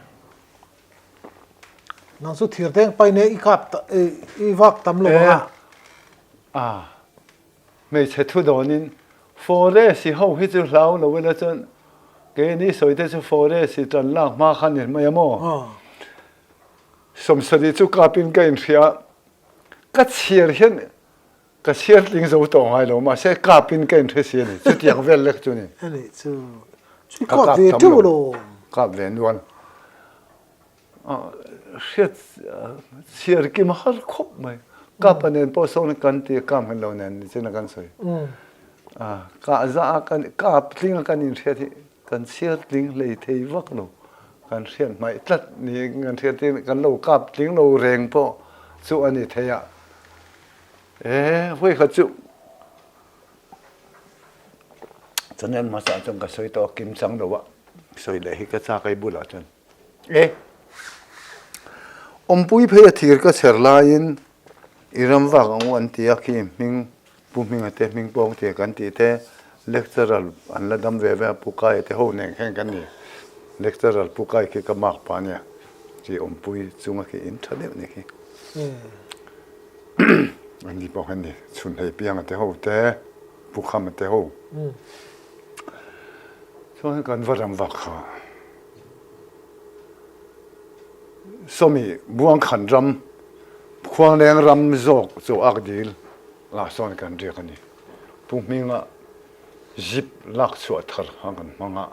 Nang chu thir deng pai nia i kap i vak tam lo ang a. A, hmeichhe thu dawnin forest i ho hi chu hlau lo ila chuan keini sawi te chu forest i tan lak hma kha ni mai a maw? Sawmsarih chu kapin ka inhria a, ka chhiar hian ka chhiar tling zo tawh ngai lo mahse kapin ka inhre si a ni, chutiang vel lek chu ni. Ani chu chu kap ve teuh lo. Kap ve nual. Hriat chhiar kim har khawp mai. Kapa nen pawh sawn kan ti kap hman lo nen nichin a kan sawi. Kah za a kan kap tling a kan inhriat hi Kan chhiar tling hlei thei vak lo. Kan hriat hmaih tlat niin kan hriat in kan lo kap tling lo reng pawh chu a ni thei a. E, vawi khat chu channel hmasa chuan ka sawi tawh a, kim chang lo a sawi leh hi ka chak ei bulah chuan. E, awmpui phei a thir ka chher laiin i ram vak ang u an ti a khi hming Pu Hminga te hming pawng tia kan tih te lecturer an la dam ve ve a, Pu Kaia te ho nen khan kan ni. Lecturer Pu Kai khi ka mark pah ania, chi awmpui chunga khi in tha deuh ni khi. An ni pawh khan ni, Chhunhlei Pianga te ho te, Pu Khama te ho. Chuan kan va ram vak kha. Sawmi Buangkhan ram, Khuangleng ram zawk chu ak dil lah sawn kan riak a ni. Pu Hminga zip lak chhuah thar kha kan hmang a,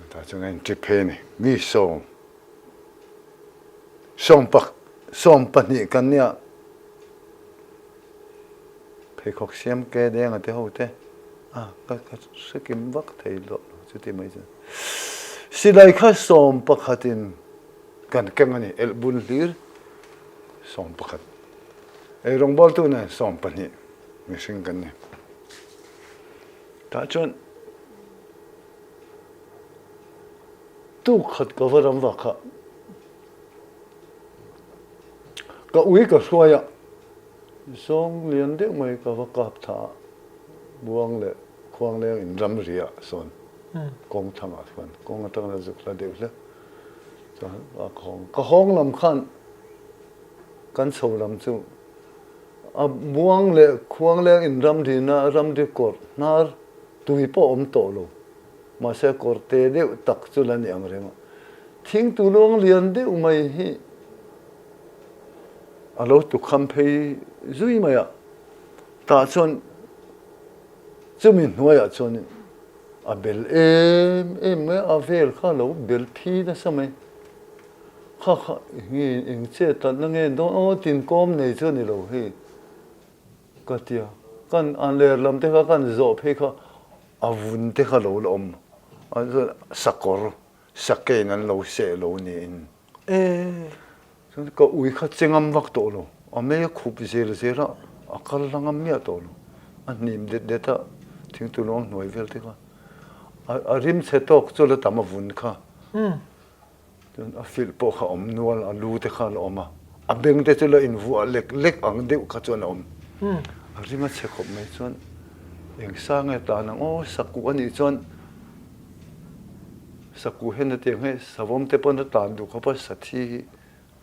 tah chuan a inṭi phei a ni. Mi sawm, sawm pahnih kan nia, pheikhawk siam ke denga te ho te, a ka hre kim vak thei loh lo chuti mai chuan. Silai kha 11 in kan keng a ni, elhbun hlir 11. Ei rawngbawltu nen 12 mihring kan ni. Tah chuan tuk khat ka va ram vak kha ka ui ka hruai a, zawng lian deuh mai ka va kap tha a, buang leh khuang leng in ram ri ah sawn kawng thangah chuan kawng atang la zuk hla deuh hle chuan ka hawng ka hawng lam khan Kan chho lam chu a buang leh khuang leng in ramrina ramri kawr hnar tui pawh awm tawh lo. Mahse kawr te deuh tak chu la ni ang reng a. Thing tu luang lian deuh mai hi a lo tukham phei zui mai a. Tah chuan chumi hnuaiah chuan a bel em em mai a, a vel kha a lo bel phi nasa mai. Kha kha nge eng che tlatna nge dawn aw tin kawm nei chu a ni lo hei ka ti a, kan an ler lam te kha kan zawh phei kha a vun te kha lo la awm a chuan sakawr sakein an lo seh lo niin chuan ka ui kha che ngam vak tawh lo a mei a khup zel zel a a kal la ngam miah tawh lo a hnim det det a thingtuluang hnuai vel te kha a rim chhe tawk chu la tam a vun kha. Chuan a filh pawh kha a awm nual, a lu te kha a la awm a, a beng te chu la invuah lek lek ang deuh kha chuan a awm. A rim a chhe khawp mai chuan eng sa nge tan ang aw, sakuh a nih chuan sakuh hian hetiang hi savawm te pawn a tlan duh khawp a, sathi hi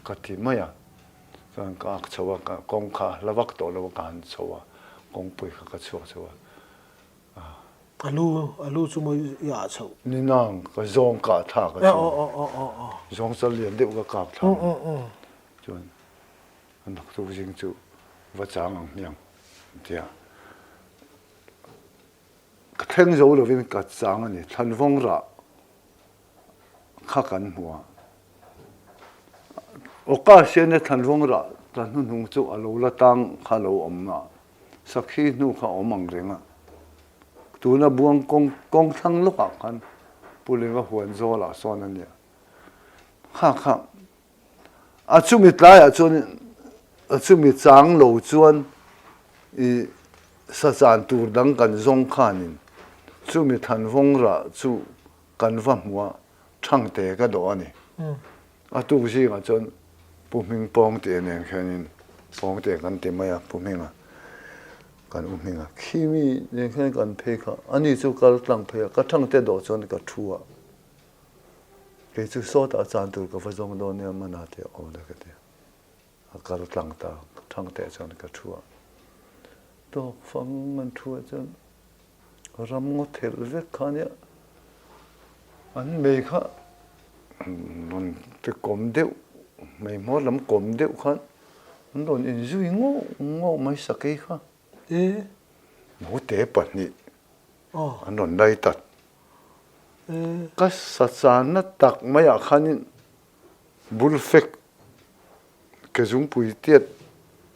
ka ti mai a. Chuan ka ak chho a, kawng kha a hla vak tawh lo a, ka han chho a, kawngpui kha ka chhuak chho a. A lu, a lu chu maw i ah chhoh? Ni nang, ka zawng kah thlak a chu. Zawng chal lian deuh ka kap thlak a. Chuan a naktuk zing chu va chang ang hmiang tia. Ka thleng zo lovin ka chang a ni, thlanvawng rah kha kan hmu a. Awka sian e thlanvawng rah tla hnuhnung chu a lo la tang kha lo awm a. Sakhi hnu kha awm ang reng a, tuna buang kawng kawng thlang lawkah khan Pu Lenga huan zawlah sawn a nia. Kha kha a chumi tlaiah chuan a chumi chang lo chuan i sachan tur dang kan zawng khanin chumi thanvawng rah chu kan va hmu a, thangte ka dawh a ni. A tuk zingah chuan. Pu Hming Pawngte nen khianin Pawngte kan ti mai a, Pu Hminga kan u Hminga khi mi nen khian kan phei kha ani chu kal tlang phei a, ka thangte dawh chuan ka thu a, kei chu sawtah chan tur ka va zawng dawn nia mana te a awm le ka ti a, a kal tlang ta thangte chuan ka thu a, tawk fang an thu ah chuan Ram ngaw thelh vek kha nia an mei kha rawn ti kawm deuh mei hmawr lam kawm deuh khan an rawn inzui ngawh ngawh mai sakei kha naute pahnih an rawn lai tat ka sa channa tak maiah khanin bul fek ke zungpui tiat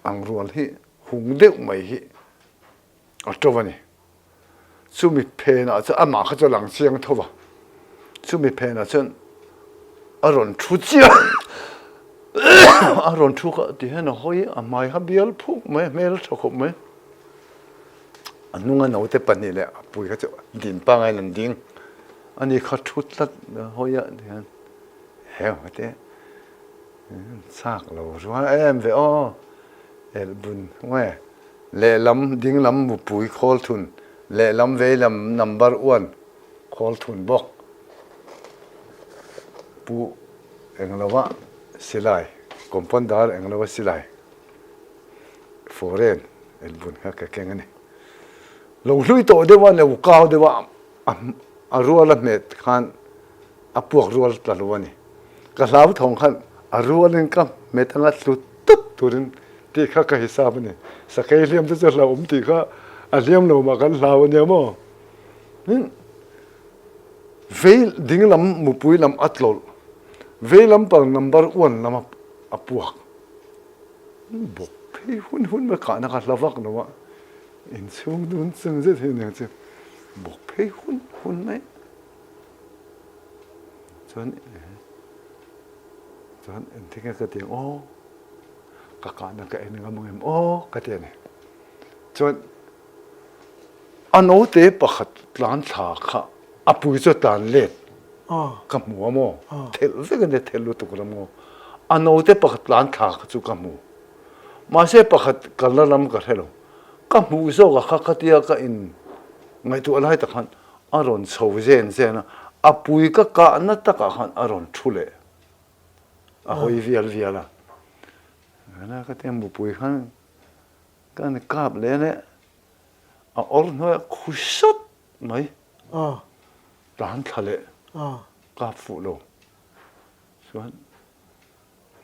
ang rual hi hung deuh mai hi. A to a ni. Chumi phenah chuan amah kha chu a lang chiang tho va, chumi phenah chuan a rawn thu chiah a rawn thu kha ti hian a hawi a hmai kha bial phuk mai a hmel tha khawp mai. A hnunga naute pahnih leh a pui kha chu din pangaiin an ding a ni kha thu tlat a hawi a ti hian heng te chak lo rual em ve aw elhbun nge. Lehlam dinglam mupui khawl thun, lehlam veilam number one khawl thun bawk. Pu Englova silai, Compounder Englova silai foreign elbun kha ka keng a ni. Lo hlui tawh deuh a, lo kau deuh a, a rual a hmet khan a puak rual ta lo a ni. Ka hlauthawng khan a rualin ka hmet anga tlu tup turin tih kha ka hisap a ni. Sakei hliam te chu hlauhawm tih kha a hliam lo mah kan hlau a nia maw? Vei dinglam mupui lam a tlawlh, vei lampang number one lam a puak. Bawk phei hun hun mai kahna kha hla vak lo a, inchhung dun chung zet hi aniang chu bawk phei hun hun mai. Chuan chuan engtin nge ka ti ang aw ka kahna ka en ngam ang em aw ka ti a ni. Chuan a naute pakhat tlan thla kha a pui chu a tlan let ka hmu a maw thelh vek a nia thelh lutuk lam maw a naute pakhat tlan thla kha chu ka hmu mahse pakhat kalna lam ka hre lo ka hmuh zawk a kha khatia ka in ngaihtuah lai tak khan A rawn chho zen zen a, a pui ka kahna takah khan a rawn thu leh. A hawi vial vial a. Helai ka tia mupui khan ka ni kap leh leh a awr hnuaiah khu sat mai. Tlan thla leh kap fuh lo chuan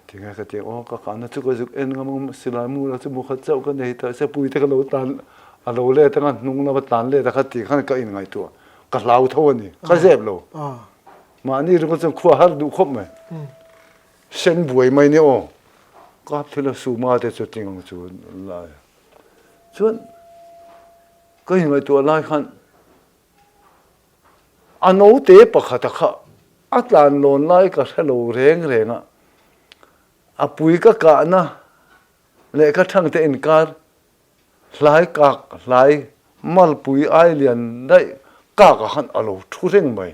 Tinge ka ti aw ka kahna chu ka zuk en ngam ngam silai mu la chu mu khat chauh ka nei ta sepui te ka lo tlan a lo let anga hnung lama tlan let a kha tih khan ka in ngaihtuah ka hlau tho a ni ka zep lo mahni ringawt chuan khua har duh khawp mai sen buai mai ni aw kap thil a suma te chu ting ang chu lai chuan ka in ngaihtuah lai khan A naute pakhata kha a tlan lawn lai ka hre lo reng reng a, a pui ka kahna leh ka thangte inkar hlai kak hlai malpui ai lian daih kak ah khan a lo thu reng mai,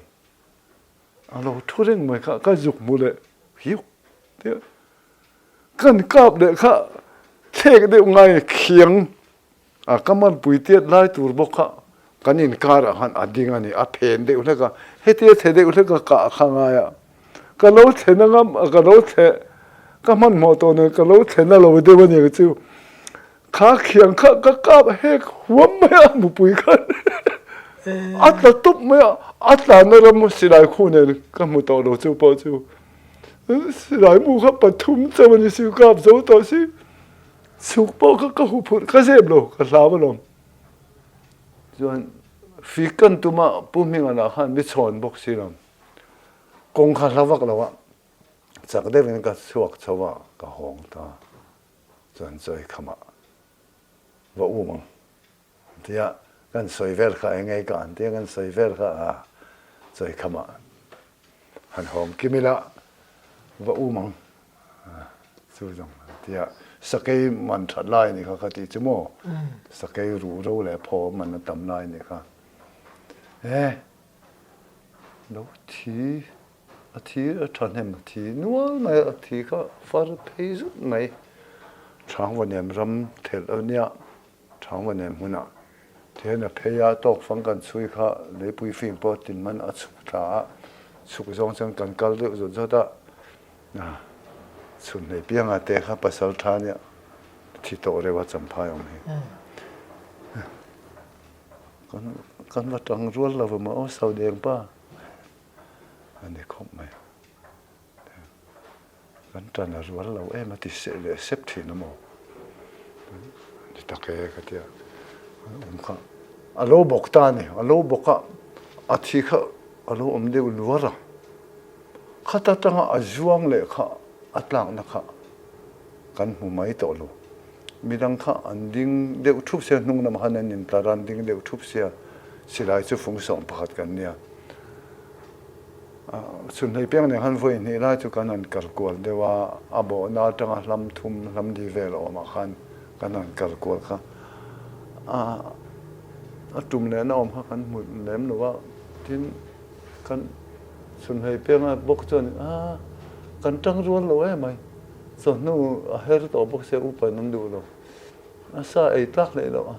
a lo thu reng mai kha ka zuk hmu leh hiuk tia kan kap leh kha thlek deuh ngai khiang A ka manpui tiat lai tur bawk kha kan inkarah khan a ding a ni, a phen deuh hlek a, hetia chhe deuh hlek a kah kha ngai a, ka lo thlen a ngam a, ka lo thle, ka hmanhmawh tawh nen ka lo thlen a lo deuh a ni ang chu, kha khiang kha ka kap hek huam mai a mupui khan a tla tawp mai a, a tlanna ram silai khu nen ka hmu tawh lo chu pawh chu silai mu kha pathum chauh a ni si, kap zo tawh si. Chhuk pawh kha ka huphurh ka zep lo, ka hlau alawm. Chuan fik kan tum a, Pu Hminga lah khan mi chhawn bawk si lo. Kawng kha hla vak lo a, chak deuhin ka chhuak chho a, ka hawng ta. Chuan chawi khamah va um ang tia kan sawi vel kha eng nge ka an tia kan sawi vel kha a chawi khamah han hawng kim ila va um ang. Chu zawng tia sakei man that lai ni kha ka tih chu maw sakei ruh ro leh phaw man a tam lai ni kha e lo thi A thi a thahnem a thi nual mai a, a thi kha far phei zut mai. Thangvanem ram thelh a nia, Thangvanem hmunah tihian a phei a, tawk fang kan chhui kha leipui fing pawh tin man a chhuk thla a, chhuk zawng chuan kan kal deuh zawt zawt a, chhun hlei pianga te kha pasal tha nia thi tawh reuh a champhai awm hi. Kan va tang rual lo va maw aw Saudeng pa. A ni khawp mai. Kan tan a rual lo em a ti seh leh sep thin a maw? Ni tak e ka tia. An awm kha a lo bawk ta a ni. A lo bawk a, a thi kha a lo awm deuh luar a. Khata tanga a zuang leh kha a tlakna kha kan hmu mai tawh lo. Midang kha an ding deuh thup sia, hnung lamah khan an intlar a, an ding deuh thup sia, silai chu fung sawm pakhat kan nia. Chhunhlei piang nen khan vawi hnih lai chu kan han kal kual deuh a, a bawhna atanga hlam thum, hlam di vel awmah khan kan han kal kual kha. A tum lehna awm kha kan hmu lem lo a, tin kan chhunhlei pianga bawk chuan a kan tang rual lo em mai. Chawhnu a her tawh bawk sia upa in an duh lo. A sa ei tlak hlei loh a.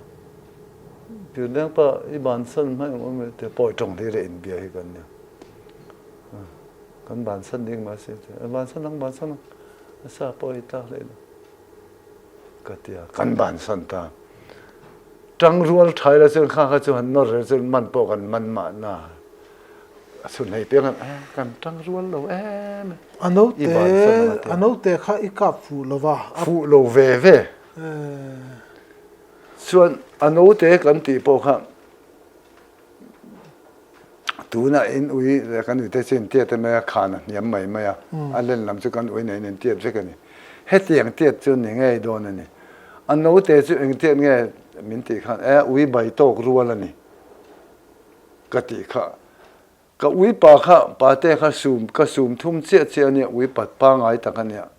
Pianleng pa i bansan hmai ang awm e tia pawi tawng hlir a inbia hi kan nia. Kan bansan ding mahse tia bansan ang bansan ang a sa pawh ei tlak hlei lo ka tia kan bansan ta. Tangrual thaila chuan kha kha chu han nawr rel chuan man pawh kan man mahna. A chhun hlei piang an eh kan tangrual lo em e. A note a note kha i kap fuh lo va. Fuh lo ve ve. Chuan a note kan tih pawh kha Tunah in ui leh kan uite chu intiat em mai a, khan a hniam mai mai a, a len lam chu kan ui neiin intiat vek a ni. Hetiang tiat chu ni ngei dawn a ni. A note chu engtiat nge min tih khan, e ui bai tawk rual a ni ka tih kha. Ka ui pa kha, pate kha sum, ka sum thum chiah chiah a nia, ui pat pangai tak a nia.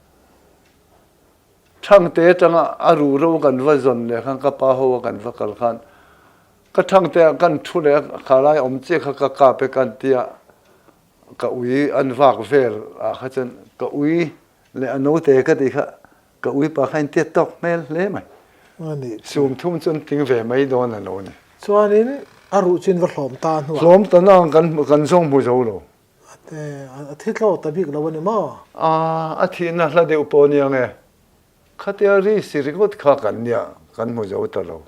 Thangte atanga a ruhro kan va zawn leh khan ka pa ho a kan va kal khan ka thangte ah kan thu leh a khalai awm chiah kha ka kap e kan tia ka ui an vak vel ah kha chuan ka ui leh a note ka tih kha ka ui pa kha intiat tawk hmel hle mai. Sum thum chu an tling ve mai dawn a lo ni. Chuanin a ruh chu in va hlawm ta hnuah. Hlawm ta na ang kan zawng hmu zo lo. A thi thlawh ta bik lo a ni maw? A, a thihna hla deuh pawh nia nge? Khatia ri si ringawt kha kan nia, kan hmu zo ta lo.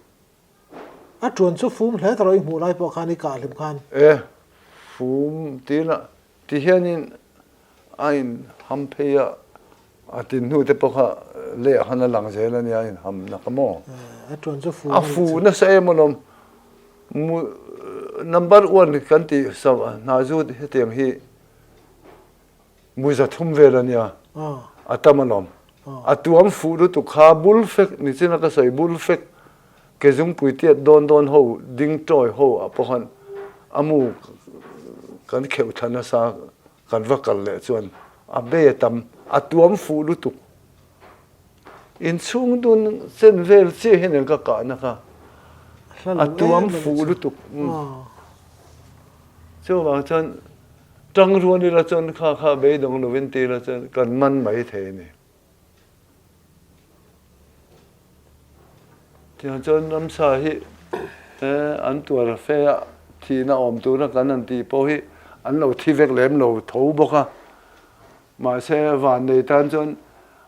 A tuan chu fum hle ta rawh i hmuh lai pawh khan i kah hlim khan. E, fum tiin a, ti hianin a in ham phei a, a tin hnu te pawh kha leh khan a lang zel a nia a in ham nak a maw? A tuan chu fum a fu nasa em alawm. Number one kan tih hna zu hetiang hi muza thum vel a nia, a tam alawm. A tuam fuh lutuk kha bul fek nichin a ka sawi bul fek ke zungpui tiat dawn dawn ho ding tawi ho ah pawh khan a mu kan kheuh thla nasa kan va kal leh chuan a bei a tam a tuam fuh lutuk. Inchhung dun chen vel chiah hian eng ka kahna kha a tuam fuh lutuk. Chuvang chuan tangrual ila chuan kha kha beidawng lovin ti ila chuan kan man mai thei a ni. Tiang chuan ramsa hi an tuar fe a, thihna awm tura kan han tih pawh hi an lo thi vek lem lo tho bawk a. Mahse van nei tan chuan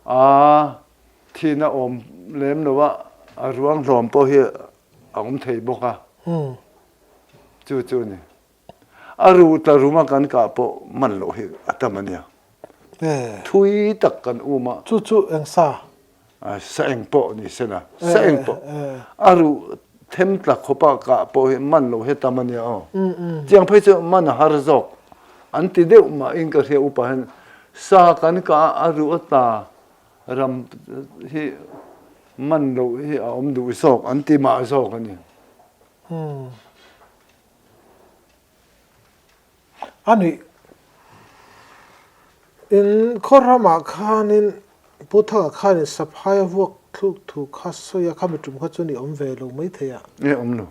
a thihna awm lem lo a, a ruang hlawm pawh hi a awm thei bawk a, chu chu a ni. A ruh tla ruma kan kah pawh man loh hi a tam a nia. Thui tak kan um a. Chu chu eng sa? Sa eng pawh ni se la, sa eng pawh a ruh them tla khawpa kah pawh hi man loh hi tam a nia aw. Chiang phei chu man a har zawk an ti deuh mahin ka hria upa hian sa kan kah a a ruh a tla ram hi man loh hi a awm duh zawk an ti mah zawk a ni. A nih in khaw ramah khanin Pu Thanga khanin Saphai a vuak thluk thu kha sawi a, khami tum kha chuan i awm ve lo mai thei a. Nge awm lo.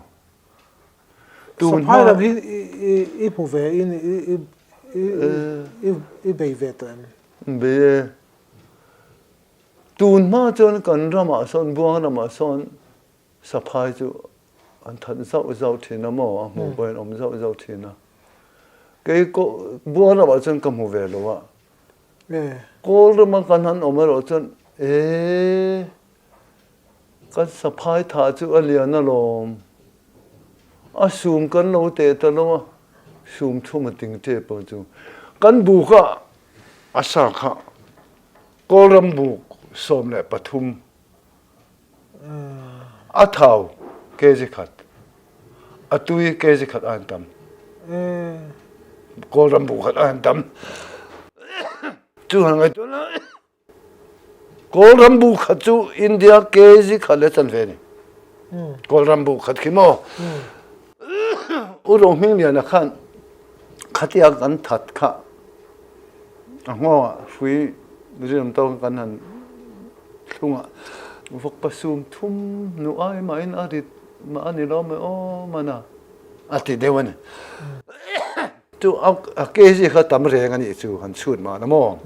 Saphai lam hi i hmu ve in i. i bei ve tawh em? Bei e. Tun hma chuan kan ramah sawn, Buang ramah sawn saphai chu an that zauh zauh thin a maw, a hmuh pawhin awm zauh zauh thin a. Kei Buang ramah chuan ka hmu ve lo a. Kawl rama kan han awm erawh chuan ee kan saphai thah chu a lian alawm, a sum kan lo teh ta lo a, sum thum a ting tep ang chu. Kan buk a a sa kha Kawlram buk 13 a thau kg khat, a tui kg khat a han tam. Kawlram buk khat a han tam. Chu han ngaihtuah la, Kawlram buk khat chu India kg khat le chanve a ni. Kawlram buk khat khi maw? U Rohmingliana khan khatia kan that kha A nghawngah hrui rinawm tawk kan han thlung a, vawkpa sum thum nu ai mahin a rit mah a ni lo mai aw mana a ti deuh a ni. Chu a kg kha tam reng a nih chu han chhut mahna maw?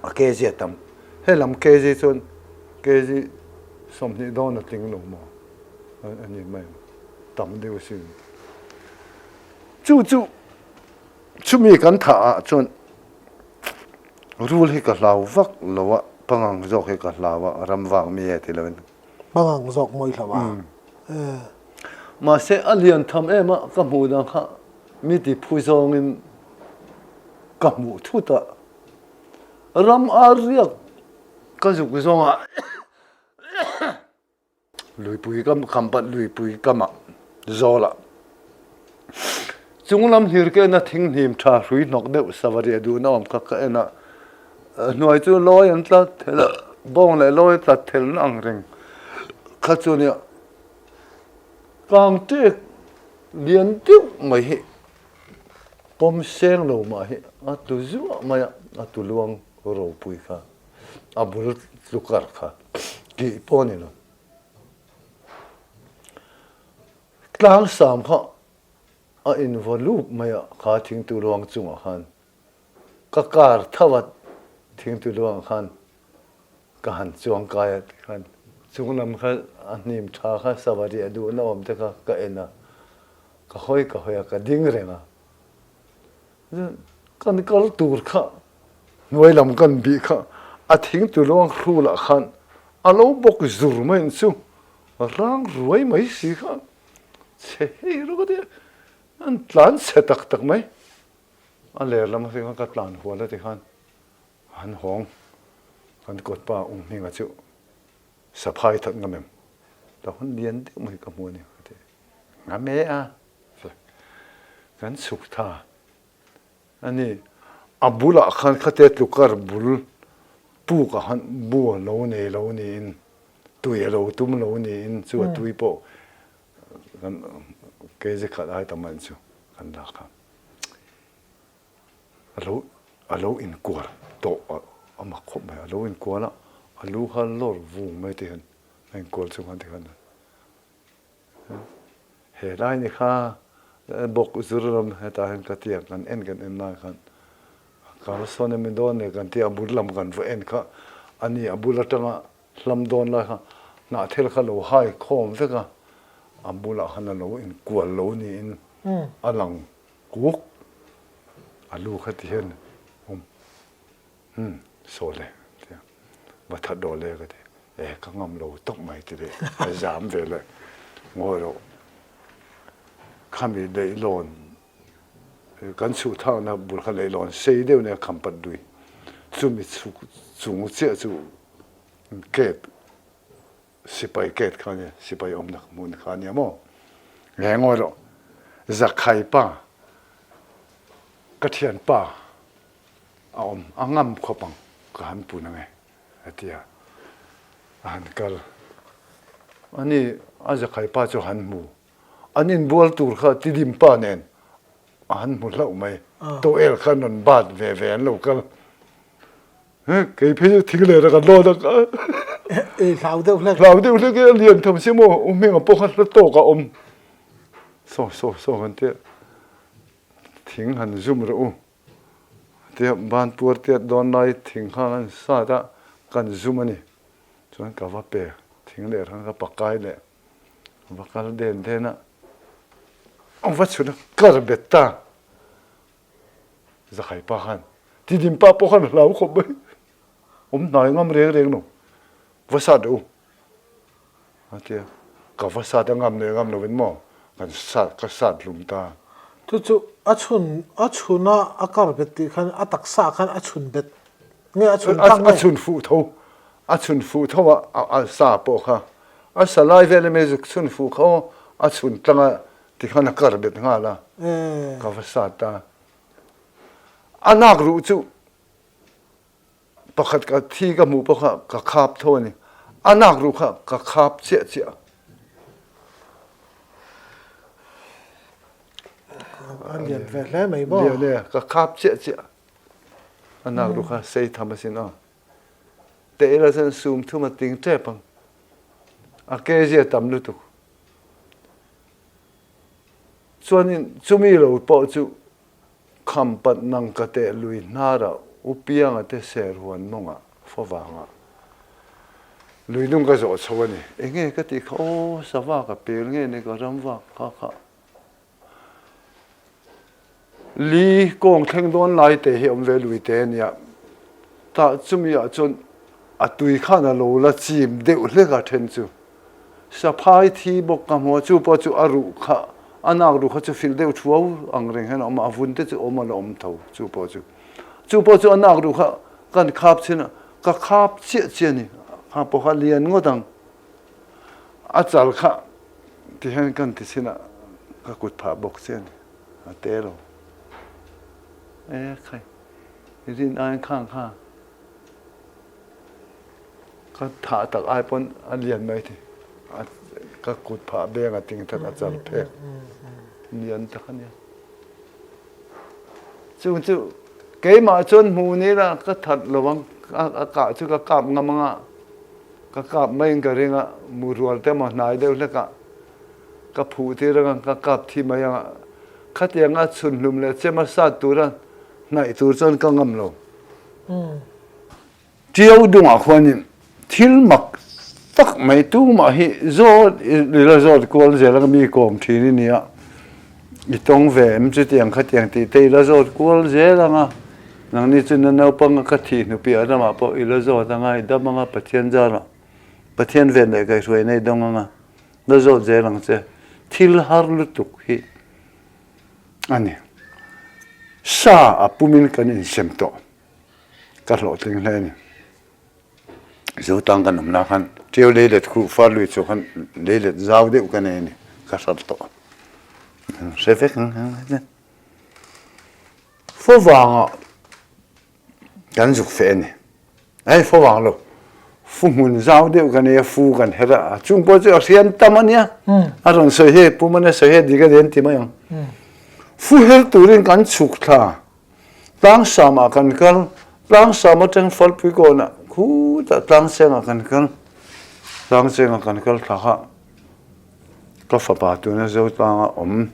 A kg a tam. Helam kg chuan kg 20 dawn a tling lo maw? A ni mai ang. Tam deuh asin. Chu chu Chumi kan thah ah chuan rul hi ka hlau vak lo a, pangang zawk hi ka hlau a, ram vak mi e ti lovin. Pangang zawk mawi hlo a. Mahse a lian tham em a, ka hmuh dan kha mi ti phu zawngin ka hmuh thut a, ram a riak ka zuk zawngah Luipui kam Khampat luipui kamah zawlah chunglam hlir ka en a, thinghnim tha hrui hnawk deuh sava riah duhna awm kha ka en a, hnuai chu lawi an tla thelh a, bawng leh lawi tla thelhna ang reng kha chu nia kang tek lian deuh mai hi pawm seng lo mah hi a tlu zuah mai a, a tlu luang ropui kha. A bul tlukar kha tih pawh a ni lo. Tlangsam kha a invaw lup mai a, kha thingtu luang chungah khan ka car tho a, thingtu luangah khan ka han chuang kai a tikhan chunglam kha a hnim tha kha sava riah duhna awm te kha ka en a, ka hawi ka hawi a, ka ding reng a. Kan kal tur kha hnuai lam kan bih kha a thing tu luang hrulah khan a lo bawk zur mai ang chu rang ruai mai si kha chhe hei rawk a tia an tlan chhe tak tak mai a ler lam atang khan ka tlan hual a ti khan han hawng kan kawtpa ung hminga chu saphai that ngam em ta hun lian deuh mai ka hmu a ni ka ti ngam e a. Kan chhuk tha a ni. A bulah khan khate tlukar bul puk ah khan bu a lo nei lo niin tui a lo tum lo niin chu a tui pawh kan kg khat ai tam an chu kan lak a. A lo a lo inkual tawh a mak khawp mai. A lo inkual a, a lu kha lawr vung mai te hian a inkual chung khan tikhan He lai ni kha bawk zur ram hetah hian ka tia kan en kan en lai khan kal sawn emaw dawn leh kan tia a bul lam kan va en kha a ni a bul atanga hlam dawn lai kha hnah thil kha lo hai khawm vek a, a bulah khan a lo inkual lo niin a lang kuk a lu kha ti hian awm. Umm saw le tia va that rawh le ka ti e ka ngam lo tawp mai ti leh a zam ve leh ngawi rawh khami leihlawn kan chhuh thakna bul kha leihlawn sei deuh nia khampat lui chumi chhuk chung chiah chu gate sipai gate kha ania sipai awmna hmun kha ania maw nge ngawi rawh zakhai pa ka thianpa A awm a ngam khawp ang ka han pun ange a ti a, a han kal. Ani a zakhai pa chu a han hmu, an inbual tur kha tidim pa nen a han hmu hlauh mai, tawel kha an rawn bat ve ve an lo kal. Kei phei chu thing leh kan lawn a ka. E hlau deuh hlek. Hlau deuh hlek e a lian tham si maw, u hming ah pawh kha hla tawk a awm. Saw saw saw kan tia. Thing han zum rawh u tia ban puar tiat dawn lai thing kha kan sat a, kan zum a ni. Chuan ka va pe thing leh khan ka pakai leh va kal den den a, a va chhun a kar bet ta. Zakhai pa khan Tidim pa pawh khan a hlau khawp mai, awm hnai ngam reng reng lo, va sat rawh u. A ti a, ka va sat a ngam leh ngam lovin maw kan sat ka sat hlum ta. Chu chu a chhun a chhun a a kar bet tih khan a taksa khan a chhun bet nge a chhun tlang nge? A chhun fuh tho, a chhun fuh tho a a sa pawh kha a sa lai vel emaw zuk chhun fuh kha aw a chhun tlang a ti khan a kar bet nghal a ka va sat ta. A nak ruh chu Pakhat ka thi ka hmuh pawh kha ka khap tho a ni. A nak ruh kha ka khap chiah chiah. A lian ve hle mai maw? Lian e, ka khap chiah chiah. A nak ruh kha sei tham asin aw. Teh ila chuan sum thum a ting tep ang. A kg a tam lutuk. Chuanin chumi lo pawh chu Kham pat nang ka teh lui hnarah U Pianga te ser huan mawngah favangah lui nung ka zawh chho a ni. Enge ka tih kha aw sava ka pel nge ni ka ram vak kha kha li kawng thleng dawn lai te hi awm ve lui te ania tah chumi ah chuan a tui khan a lo la chim deuh hlek a then chu. Saphai thi bawk ka hmu a, chu pawh chu a ruh kha, a nak ruh kha chu filh deuh thuau ang reng hian a awm a, a vun te chu awm a la awm tho chu pawh chu. Chu pawh chu a nak ruh kha kan khap chhin a, ka khap chiah chiah a ni, kha pawh kha lian ngawt ang. A chal kha ti hian kan ti chhin a, ka kut phah bawk chiah a ni, a te lo. E khai, rin aiin khang kha. Ka thah tak ai pawn a lian mai thei. Ka kut phah beng a ting that a char phek. Lian tak a nia. Chung chu keimah chuan hmu ni la ka that lo ang. A kah chu ka kap ngam anga ka kap maiin ka ring a mu rual te emaw hnai deuh hlek ah ka phuh tir anga ka kap thi mai anga khatiang a chhun hlum leh chem a sat tura hnaih tur chuan ka ngam lo. Ṭiau dungah khuanin thil mak tak mai tumah hi zawt i la zawt kual zel anga mi kawm ṭhin i nia, i tawng ve em chutiang khatiang tih te i la zawt kual zel anga, nangni chu na naupanga ka thih hnupiah ramah pawh i la zawt anga i dam anga Pathian zarah Pathian ven leh kaihhruaina i dawng anga la zawt zel ang che thil har lutuk hi a ni. Sa a pumin kan insem tawh. Ka hlawhtling hle a ni. Zotang kan awmna khan ṭiau leilet khuh far lui chu khan leilet zau deuh ka nei a ni. Ka hralh tawh. Hre vek ang ang. Favangah kan zuk feh a ni. Hei favang lo. Fu hmun zau deuh ka nei a, fu kan her a. Chung pawh chu a hriam tam a nia. A rawn sawi hei, Pu Mana sawi hei dik a ni an ti mai ang. Fu her turin kan chhuk thla. Tlangsam ah kan kal, Tlangsam atang Falpui kawn ah khutah Tlangcheng ah kan kal, Tlangcheng ah kan kal thla kha ka fapa tuna Zotlang a awm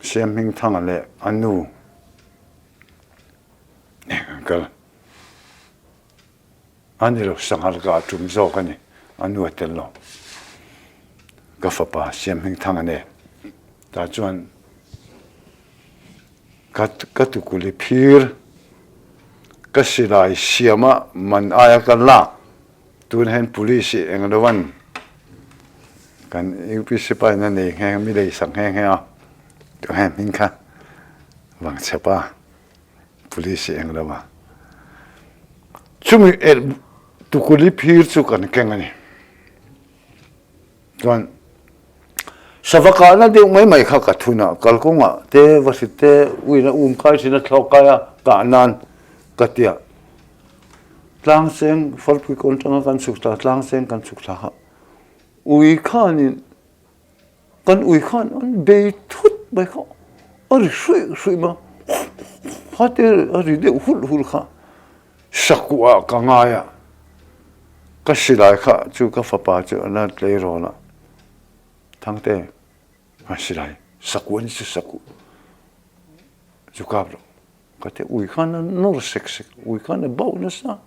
Siamhmingthanga leh a nu nen kan kal. A ni lo, sanghal ka a tum zawk a ni, a nu a tel lo. Ka fapa Siamhmingthanga nen tah chuan ka ka tukuli phir ka silai siama man aia ka lak tun hian police hi eng lo an kan UP sipai in a nei nghe mi lei sak nghe nghe a tah hian hming kha vang chep a police hi eng lo a chumi tukuli phir chu kan keng a ni. Chuan sava kahna deuh mai mai kha ka thun a, kalkawngah te va hrit te uina um kai thin a thlawk kai a kah nan ka ti a, tlangseng Falpui kawn atanga kan chhuk thla tlangseng kan chhuk thla kha ui khanin kan ui khan an bei thut mai kha a ri hruih hruih mai a, kha te a ri deuh hulh hulh kha. Sakuah ka ngai a, ka silai kha chu ka fapa chu a la tleirawl a, Thangte, a silai sakuh a ni chu sakuh. Zu kap rawh. Ka ti ui khan a nawr sek sek, ui khan a bauh nasa,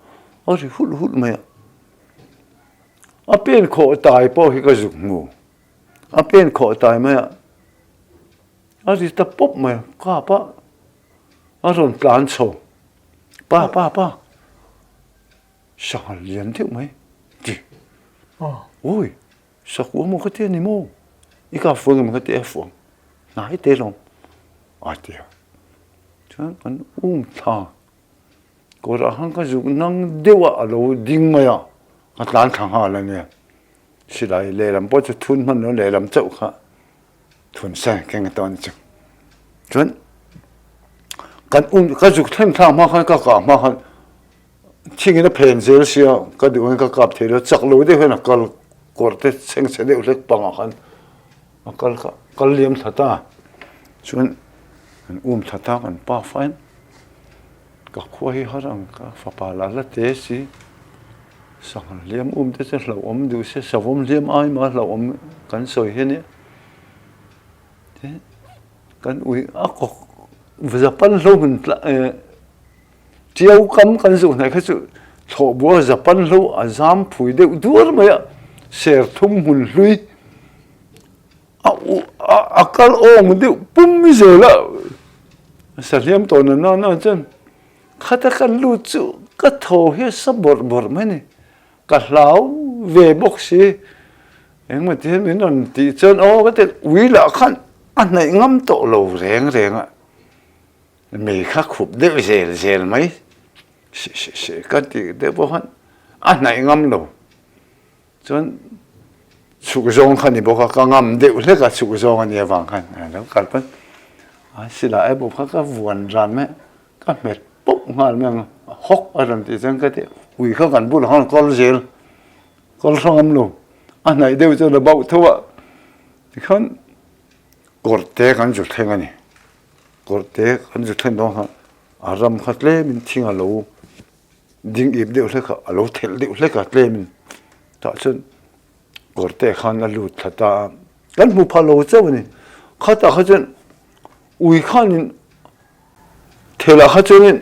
a ri hulh hulh mai a. A pen khawh tai pawh hi ka zuk hmu. A pen khawh tai mai a, a ri ta pawp mai a, kap a, a rawn tlan chho. Pa, pa, pa, sanghal lian deuh mai, ti. Ui, sakua maw ka ti a ni maw? I kap fuang em ka ti a, fuang. Hnai te lawm, a ti a. Chuan kan um thla kawrah khan ka zuk nang deuh a, a lo ding mai a, ka tlan thla nghal a nia. Silai lehlam pawh chu thun hman lo lehlam chauh kha thun sa keng a tawn chu. Chuan kan um ka zuk thleng thlak hma khan ka kah hma khan thingin a phen zel sia ka duh angin ka kap thei lo chak lo deuh hian a kal kawr te chheng chhe deuh hlek pangah khan A kal kha kal liam thla ta chuan an um thla ta kan pa fain ka khua hi har ang ka fapa lah la te si sanghal hliam um te chu hlauhawm duh se savawm hliam ai mah hlauhawm kan sawi hi ania tin kan ui a kawk Japan hlo hmun tla eh Tiau kam kan zuh hnaih kha chu thlawhbua Japan hlo a zam phui deuh duar mai a, serthum hmun hlui a kal awng deuh pum zel a, sahliam tawh na na na chuan khata kan lut chu ka thaw hi a sa bawrh bawrh mai a ni, ka hlau ve bawk si, engemaw ti hian min rawn tih chuan aw ka ti ui lah khan a hnaih ngam tawh lo reng reng a. Mei kha khup deuh zel zel mai ka tih deuh pawh khan a hnaih ngam lo. Chuan chhuk zawng kha ni bawk a, ka ngam deuh hlek a chhuk zawng a nih avang khan a lo kal pawn a silai a bawp kha ka vuan ran mai a, ka hmet pawp nghal mai ang a, hawk a rawn tih chuan ka ti ui kha kan bulah khan kal zel, kal hrang awm lo, a hnaih deuh chuan a bauh tho a, tikhan kawr te kan zu thleng a ni. Kawrhte kan zu thlen dawn khan a ram kha tlemin thing a lo ding ip deuh hlek a, a lo thelh deuh hlek a tlemin tah chuan kawrhte khan a lut thla ta a, kan hmu phah lo chauh a ni. Khatah kha chuan ui khanin thelah kha chuanin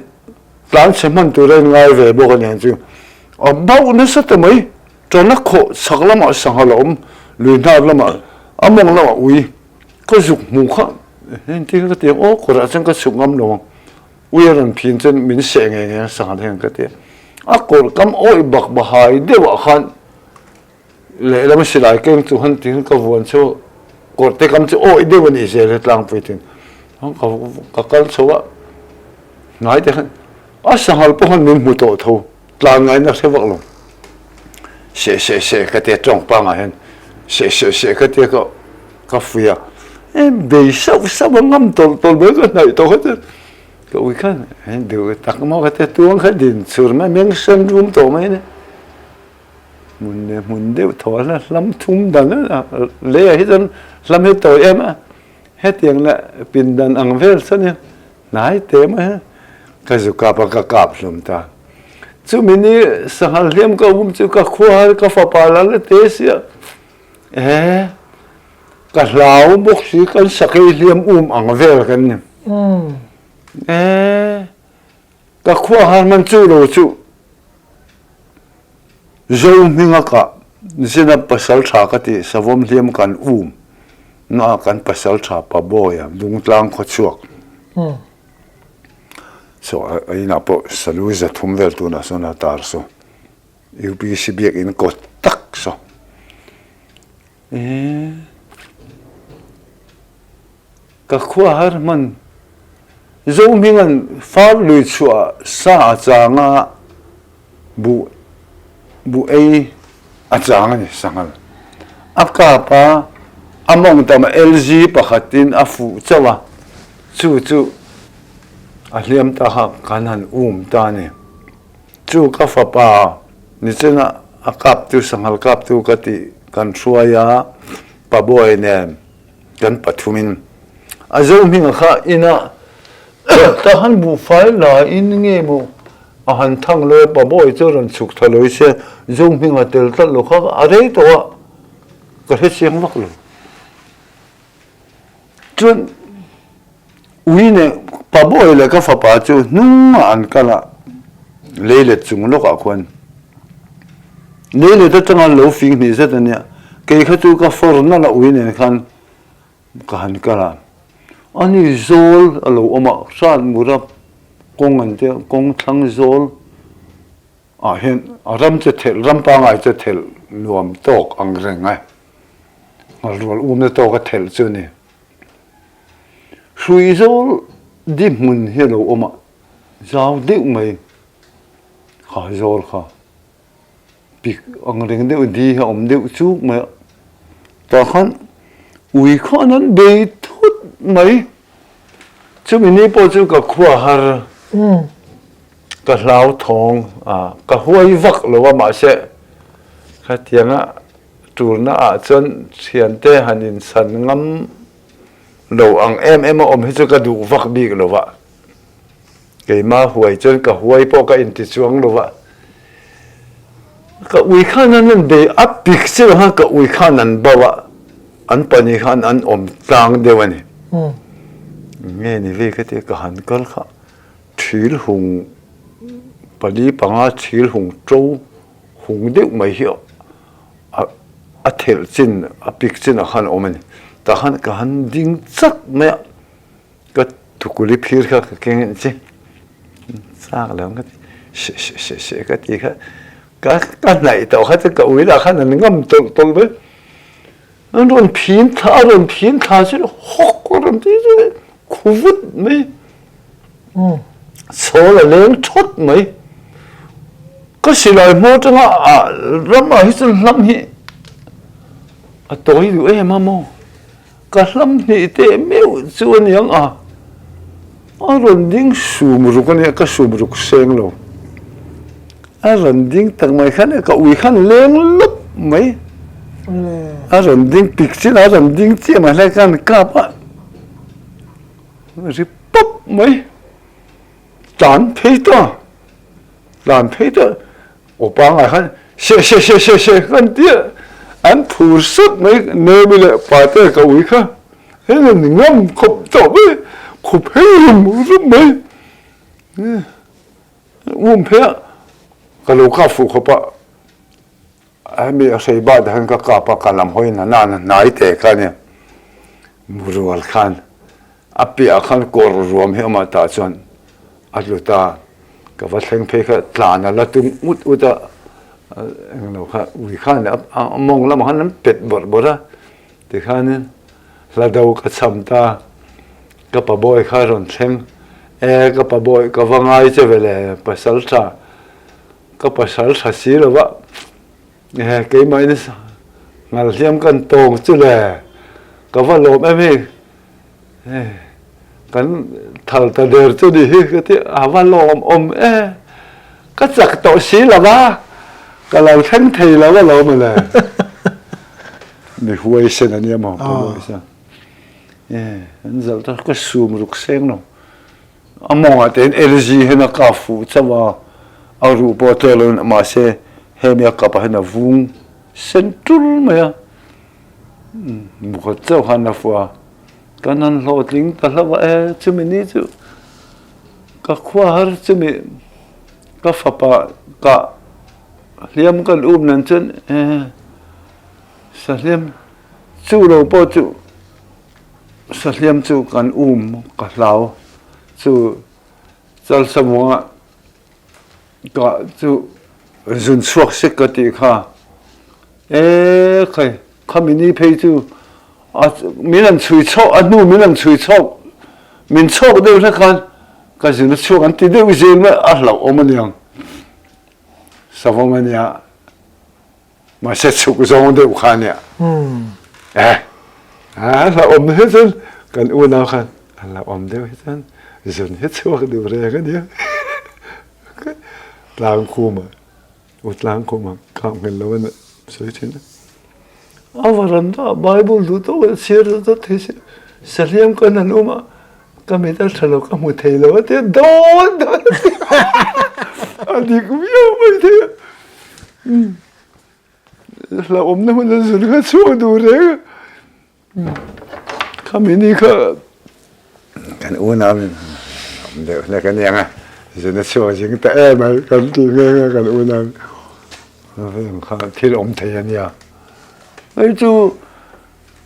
tlan chhe hman tur a inngai ve bawk a ni ang chu. A bauh nasa ta mai, tana khawh chhak lamah sangha la awm, lui hnar lamah a mawng lamah ui. Ka zuk hmu kha engtin ka ti ang aw kawrah chuan ka chhuk ngam lo ang ui a rawn phin chuan min seh ngei ngei ang sangha hian ka ti a a kawr kam awih bak bahai deuh ah khan lehlam silai keng chu han ti ka vuan chho kawr te kam chu awih deuh a nih zel he tlangpui tin ka kal chho a hnai te khan a sanghal pawh khan min hmu tawh tho. Tlan ngaina hre vak lo. Seh seh seh ka tia tawng pangah hian seh seh seh ka tia ka ka fui a. E bei sauh sauh a ngam tawlh tawlh mai ka hnaih tawh kha chuan ka ui khan e duh tak maw ka tia tuang kha din chur mai meng sen rum tawh mai a ni. Hmun leh hmun deuh thaw a hlam thum dan a leiah hi chuan hlam hi tawi em a hetiang leh pindan ang vel chuan hian Hnai te mai a, ka zu kap a, ka kap hlawm ta. Chumi ni sanghal hliam ka um chu ka khua ka fapa la la te sia. E, ka hlau bawk si, kan sakei hliam um ang vel kan ni. E, ka khua han man chu lo chu Zo hminga kah zina pasal tha ka tih savawm hliam kan um na kan pasal tha pa Bawia Dungtlang khawchhuak so a inah pawh salu zathum vel tunah sawn a tar saw UPC biakin kawt tak saw e Ka khua har hman. Zohminga'n far lui chhuah sa a chang a, buh buh ei a chang a ni, sanghal. A kap a, a mawng tam a LG pakhatin a fuh chauh a, chu chu a hliam ta kha kan han um ta a ni. Chu ka fapa nichina a kaptu sanghal kaptu ka tih kan hruai a, Pabuai nen Kan pathumin a zo hminga kha ina ta han buhfai la in nge maw a han thang lawi a pabawi chu rawn chhuk tha lawi se zo hminga tel tlat lo kha a rei tawh a ka hre chiang vak lo. Chuan ui nen. Pabawi leh ka fapa chu hnungah an kal a, leilet chung lawkah khuan leilet atanga lo fing hnih zet a nia, kei kha chu ka fawr nalh a ui nen khan ka han kal a, ani zawl a lo awm a, hrat mura kawng an tia, kawng thlang zawl ah hian a ram che thelh, ram pangngai che thelh nuam tawk ang reng a, nghalrual umna tawk a thelh chu a ni. Hrui zawl di hmun hi a lo awm a, zau deuh mai kha zawl kha pik ang reng deuh di hi a awm deuh chuk mai a, tah khan ui khan an bei thut mai, chumi ni pawh chu ka khua har ka hlauthawng a, ka huai vak lo a mahse khatianga Tulna ah chuan thiante han insan ngam lo ang em em a awm hi chu ka duh vak bik lo va, keima huai chuan ka huai pawh ka inti chuang lo va, ka ui khan an an bei a pik chiah khan ka ui khan an bo a, an pahnih khan an awm tlang deuh a ni. Nge ni vei ka tia ka han kal kha thil hung pali panga thil hung to Hung deuh mai hi a thelh chin, a pik chin ah khan a awm a ni. Tah khan ka han ding chak mai a, ka tukuli phir kha ka keng en che, chak lo ang ka ti, she she she she ka ti kha, ka ka hnaih tawh kha chu ka ui lah khan an ngam tawlh tawlh mai. An rawn phin thla, a rawn phin thla chu hawk a rawn ti chu khu vut mai. Chhawl a leng thawt mai. Ka silai hmawr atanga a ramah hi chuan hlam hi a tawi duh em a maw? Ka hlam hnih teh meuh chu a niang a, a rawn ding sum ruk a nia, ka sum ruk seng lo. A rawn ding tak mai khan ka ui khan leng lawp mai. A rawn ding pik chin a rawn ding chiah mai hlai khan kap a ri pawp mai. Tlan phei ta, tlan phei ta aw pangngai khan she she she she she kan ti a, an phur sawt mai Nemi leh Pate ka ui kha heng an ngam khawp tawh mai, khup phei rum rum mai. Um phei a ka lo kap fuh khawp a, hemi a hrei bat ah hian ka kap a, ka lam hawi na na hnai te kha ania murual khan a piah ah khan kawr ruam hi a awm a tah chuan a tlu ta, ka va thleng phei kha tlan a la tum ut ut a, englo kha ui khan a mawng lamah khan an pet bawrh bawrh a tikhanin hla do ka cham ta. Ka pabawi kha rawn thleng e, ka pabawi ka va ngai che ve le, pasal tha, ka pasal tha si lo va, e keimahin ngalhliam kan tawng chu le, ka va lawm em hi, e kan thal ta der chu ni hi ka ti a va lawm awm e, ka chak tawh si lo va, ka lo thleng thei lo alawm le, mi huaisen a nia maw pabawi chuan. An zalh ta ka sum ruk seng lo. A mawngah te hian LG hian a kap fuh chauh a, a ruh pawh a tlek lo in mahse hemi a kap ah hian a vung sen tul mai a, mukhat chauh khan a fuh a, kan han hlawhtling ta hlauh a e chumi ni chu ka khua har chumi ka fapa kah hliam kan um nan chuan e sahliam Chu lo pawh chu sahliam chu kan um ka hlau. Chu chalsamuangah kah chu zun chhuak sek ka tih kha. E khai, khami ni phei chu a min an chhui chhawk, a hnu min an chhui chhawk, min chhawk deuh hlek khan ka zun a chhuak an ti deuh zel mai, a hlauhawm aniang. Savawm ania. Mahse chhuk zawng deuh kha nia. Eh, a la awm hi chuan kan unau khan a la awm deuh hi chuan zun hi chhuak duh reng a nia. Tlang khuma, u tlang khuma kap ngel lo an sawi thin a. A varanda Bible duh tawk a chhiar deuh deuh thei si. Sahliam kan han um a, ka mit a tha lo ka hmu thei lo a tia dawn dawn a tia. A dik viau mai thei a. Hlauhawmna hmun a zun kha chhuak duh reng a, khami ni kha kan unau in. Tam deuh hlek a niang a, zin a chhuak zing ta em mai kan tih nghe nghe kan unau veng kha thil awm thei a nia. Hei chu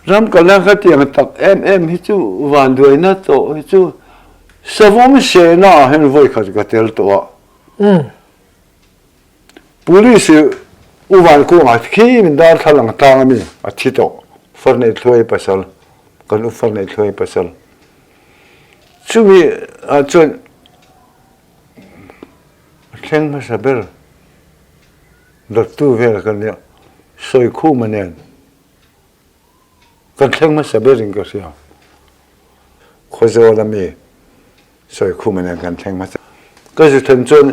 ram kalna kha tiang tak em em hi chu vanduaina tawh hi chu savawm sehna ah hian vawi khat ka tel tawh a. Police u Vankungah khi min darthlalang tlang a mi a thi tawh Farneih Thluai pasal kan u Farneih Thluai pasal chumi ah chuan a thleng hmasa ber dawttu vel kan nia Sawikhuma nen Kan thleng hmasa berin ka hria. Khawzawl a mi Sawikhuma nen kan thleng hmasa. Ka zu then chuan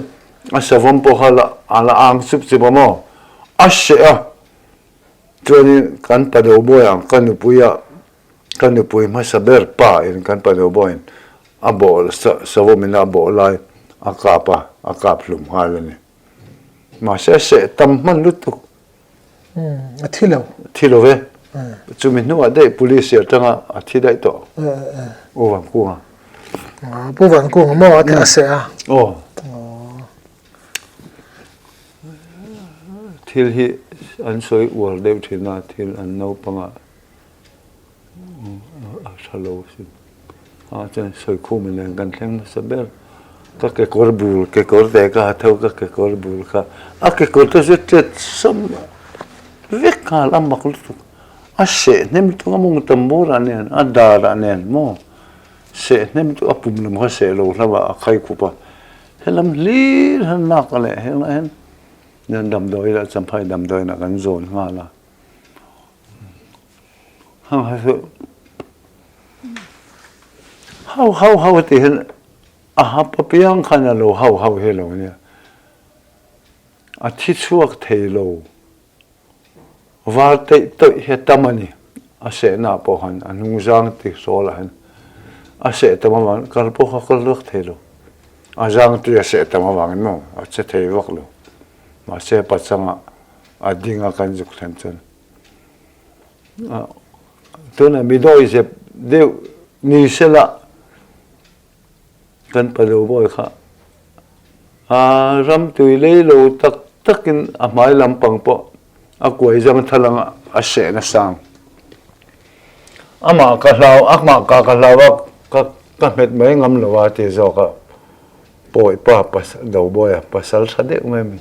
a savawm pawh kha a la ang chup chup a maw? A hreh a. Chuanin kan pado bawi ang ka nupui ah ka nupui hmasa ber pa in kan pado bawiin a bawh savawm in a bawh lai a kap a, a kap hlum nghal a ni. Mahse a seh tam hman lutuk. A thi lo. Thi lo ve. Chumi hnuah daih police atanga a thi daih tawh. U Vankunga. Pu Vankunga maw a ti a seh a. Aw. Thil hi an sawi uar deuh thin a, thil an naupangah A tha lo asin. A chuan sawikhum in eng kan thleng hmasa ber. Ka kekawr bul, kekawr te ka ha tho ka kekawr bul kha. A kekawr te chu tet sawm vek nghal a mak lutuk. A seh hnem lutuk a mawng tam bawr ah nen, a dar ah nen maw seh hnem lutuk a pum lam kha seh lo hlauh a, a khai khup a. Helam hlir hian lak a leh heng lah hian damdawi lah champhai damdawi inah kan zawn nghal a. Hau hau hau tih hian a hap apiang khan a lo hau hau hi lo nia. A thi chhuak thei lo. Var teih tawih hi a tam a ni. A sehna ah pawh khan a hnungzang ti sawl ah hian a seh tam avangin kal pawh kha kal vak thei lo. A zang tui a seh tam avangin maw a che thei vak lo. Mahse pachangah a ding a kan zuk thlen chuan tunah mi dawi zep deuh ni sela kan palo bawi kha a ram tui lei lo tak takin a hmai lampang pawh a kuai zang thal anga a seh nasa ang amah ka hlau amah ka ka hlau a ka ka hmet mai ngam lo a ti zawk a. Pawi pa Dobawi a pasal tha deuh mai mi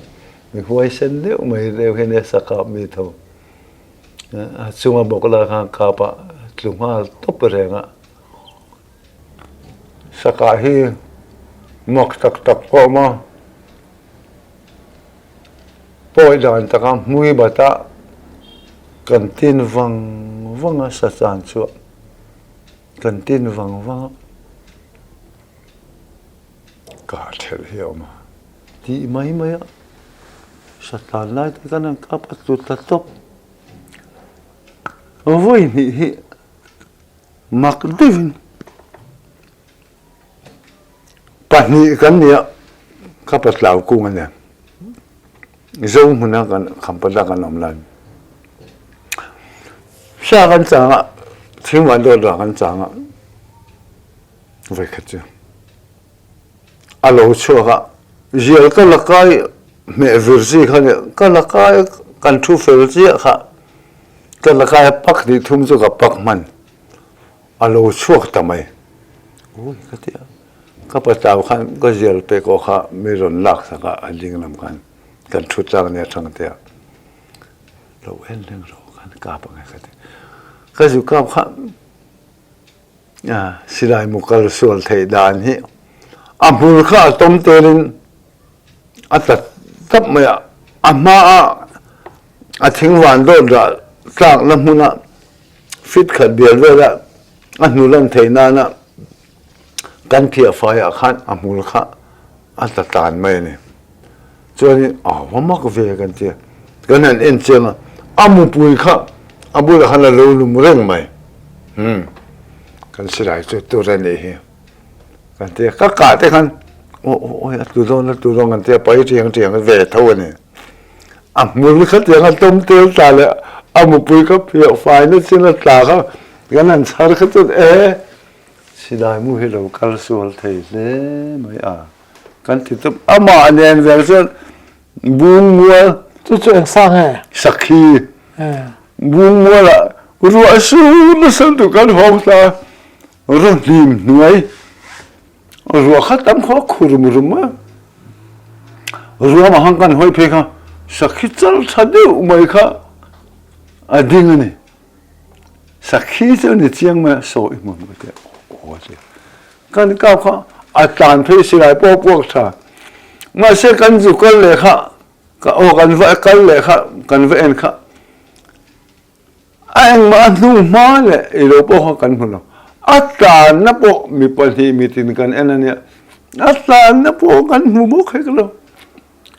mi huaisen deuh mai deuh hian a sakap mi tho a chunga bawk lai khan kap a tlu nghal tawp reng a sakah hi mak tak tak pawh a awm a pawi dan taka hmui bat a kan tin vang vang a sachan chu kan tin vang vang a. Kah thelh hi a awm a, tih mai mai a, satlan lai te khan an kap a tlu ta tawp. Vawi hnih hi mak deuhin pahnih kan ni a, ka patlau kung a nia, Zo hmuna kan khampata kan awm lai. Hla kan chang a, thingvan dawt lah kan chang a. Voikhat cu a lo chuak ah zial ka lakai hmeh vir ci kha nih ka lakai kan ṭhu fel ciah kha ka lakai a pak dih thum cu ka pak hman a lo chuak ta mai ui ka ti ka patau khan ka zial pe ko kha mi ron lak sak ah a dinglam khan kan ṭhut lak ni a ṭhang tiah lo en leng ro khan kap angai ka ti ka zu kap kha Silai mu kal sual theih dan hi a hmul kha a tawm telin a tla tap mai a, a hma ah a thingvan dawt rah tlakna hmuna fit khat bial vela a hnu lan theih nana kan phiah fai ah khan a hmul kha a tla tlan mai a ni. Chuanin a va mak ve kan ti a, kan han en chiang a, a mupui kha a bulah khan a lo lum reng mai. Umm kan silai chu tur a nih hi kan ti a, ka kah te khan aw aw awi a tlu dawn a tlu dawn kan ti a, pai tiang tiang ve tho a ni. A hmul kha tiang a tawm tel ta leh a mupui kha phiah fai na chin a tla kha kan han chhar kha chuan e. Silai mu hi lo kal sual thei hle mai a, kan ti tawp. Amah nen vel chuan Bungmual. Chu chu eng sang nge? Sakhi. Bungmualah ruah sur nasa lutuk kan hawng ta, rawhlim hnuai ruah kha tam khaw a khu rum rum a. Ruamah khan kan hawi phei kha sakhi chal tha deuh mai kha a ding a ni. Sakhi chu ni chiang mai a, saw i hmu hmu teh aw a ti. Kan kap kha a tlan phei silai pawh a puak tha. Mahse kan zu kal leh kha, aw kan va kal leh kha, kan va en kha a engmah a hnu hma leh i lo pawh kha kan hmu lo. A tlanna pawh mi pahnih mitin kan en a nia, a tlanna pawh kan hmu bawk hek lo.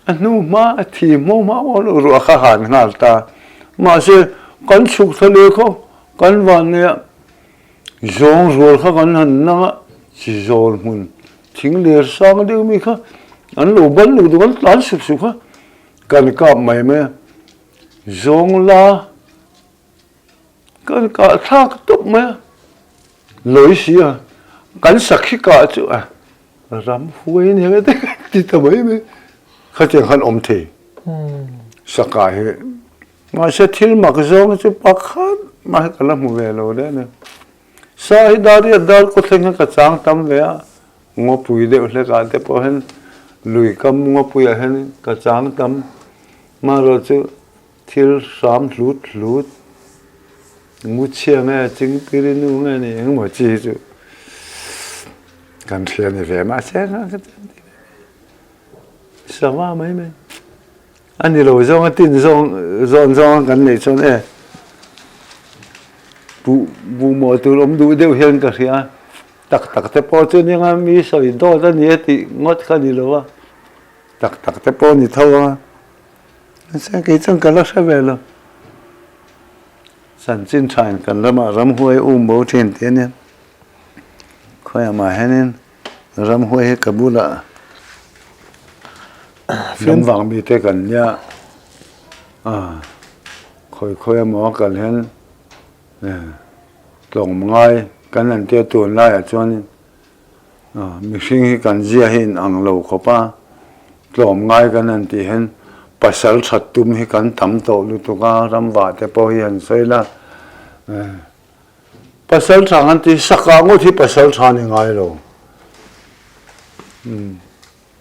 A hnu hma a thi hmuh hma pawh lo ruah kha han nghal ta. Mahse kan chhuk thla leh khaw kan van nei a, zawng rual kha kan han nang a, chi zawl hmun thing ler sang deuh mi kha an lo ban luh duh an tlan sup sup kha kan kap mai mai a, zawng la Kan kah thlak tawp mai a, lawi si a, kan sakhi kah chu a ram huai a ni ang e te ti ta mai mai, khatiang khan awm thei sakah hi mahse thil mak zawng chu pakhat mah hi ka la hmu ve lo daih a ni. Sa hi dar riat dar kaw thleng hian ka chang tam ve a, ngawpui deuh hlekah te pawh hian lui kam ngawpuiah hian ka chang tam, amaherawhchu Thil hram hlut hlut, nguchhia nge chingpiri nu nge ni engemaw chi hi chu kan hria ni ve mahse sava mai mai a ni lo zawnga tin zawng zawn zawnga kan neih chuan e buh buh maw tur awm duh deuh hian ka hria tak tak te pawh chu nia mi sawi dawt a ni a tih ngawt kha ni lo a tak tak te pawh a ni tho a. Mahse kei chuan ka la hre ve lo. Chanchin thain kan ramah ramhuai um bo thin tih a nia. Khawiah mah hianin ramhuai hi ka bulah lam vang mi te kan nia. Khawi khawi emaw a kal hian tlawng ngai kan han tia tun laiah chuanin Mihring hi kan zia hi in ang lo khawp a, tlawm ngai kan han tih hian pasal that tum hi kan tam tawh lutuk a, ramvah te pawh hi han sawi la, pasal tha kan tih sakah ngawt hi pasal tha ni ngai lo.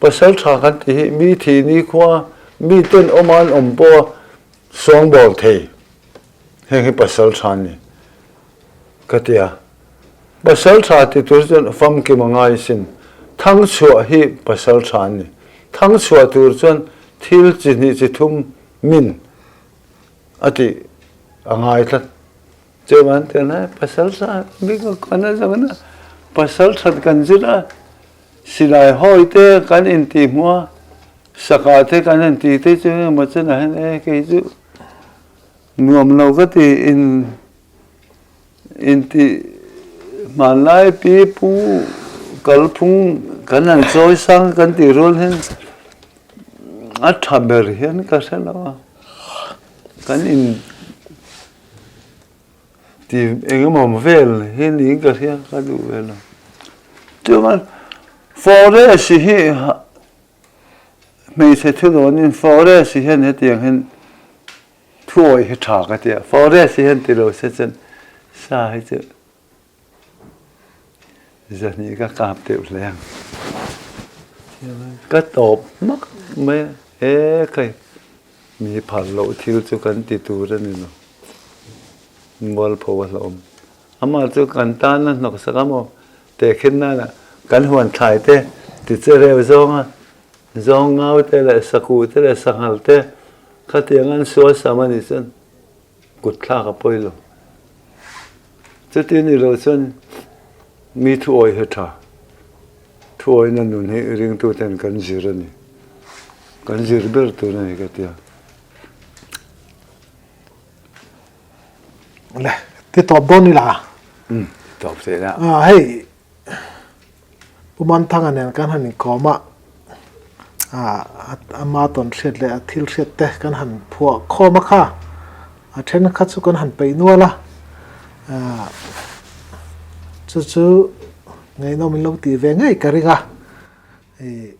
Pasal tha kan tih hi mi thih nikhua mi ten awm a an awm pawh a sawngbawl thei, heng hi pasal tha an ni ka ti a. Pasal tha ti tur chuan famkim a ngai sin. Thangchhuah hi pasal tha an ni. Thangchhuah tur chuan thil chi hnih chi thum min a tih a ngai tlat. Chuan tiang hian pasal tha bik a kan a zawng a, pasal that kan zir a, silai hawi te kan intih hmuh a, saka te kan intih te chu engemaw chenah hian e kei chu nuam lo ka ti in Intih hmanlai pi pu kalphung kan han chawi sang kan tih rual hian a tha ber hian ka hre lo a, kan in ti engemaw vel hi niin ka hria ka duh ve lo. Chuan forest hi hmeichhe thilawnin forest hian hetiang hian Thuawih hi tha ka ti a, forest hi hian ti lo se chuan sa hi chu zahnih ka kap deuh hle ang. Ka tawp hmak mai a, he khai mi phal loh thil chu kan ti tur a ni lo, mualpho a hlauhawm. Amah chu kan tan a hnawksak a maw tehkhin nana kan huan thlai te ti che reu zawng a, zawng ngau te leh sakuh te leh sanghal te Khatiang an sual sam a nih chuan kut thlak a pawi lo. Chuti ni lo chuan mi thuawi hi tha. Thuawina nun hi ringtuten kan zir a ni. Kan zir ber tur a ni ka tia. Le, ti tawp dawn ila. Umm, ti tawp theih la. Hei, Pu Manthanga nen kan han inkawm a, ama tawn hriat leh a thil hriat te kan han phuah khawm a kha, a then kha chu kan han peih nual a, chu chu. Ngaihnawm in lo tih ve ngei ka ring a. Ih.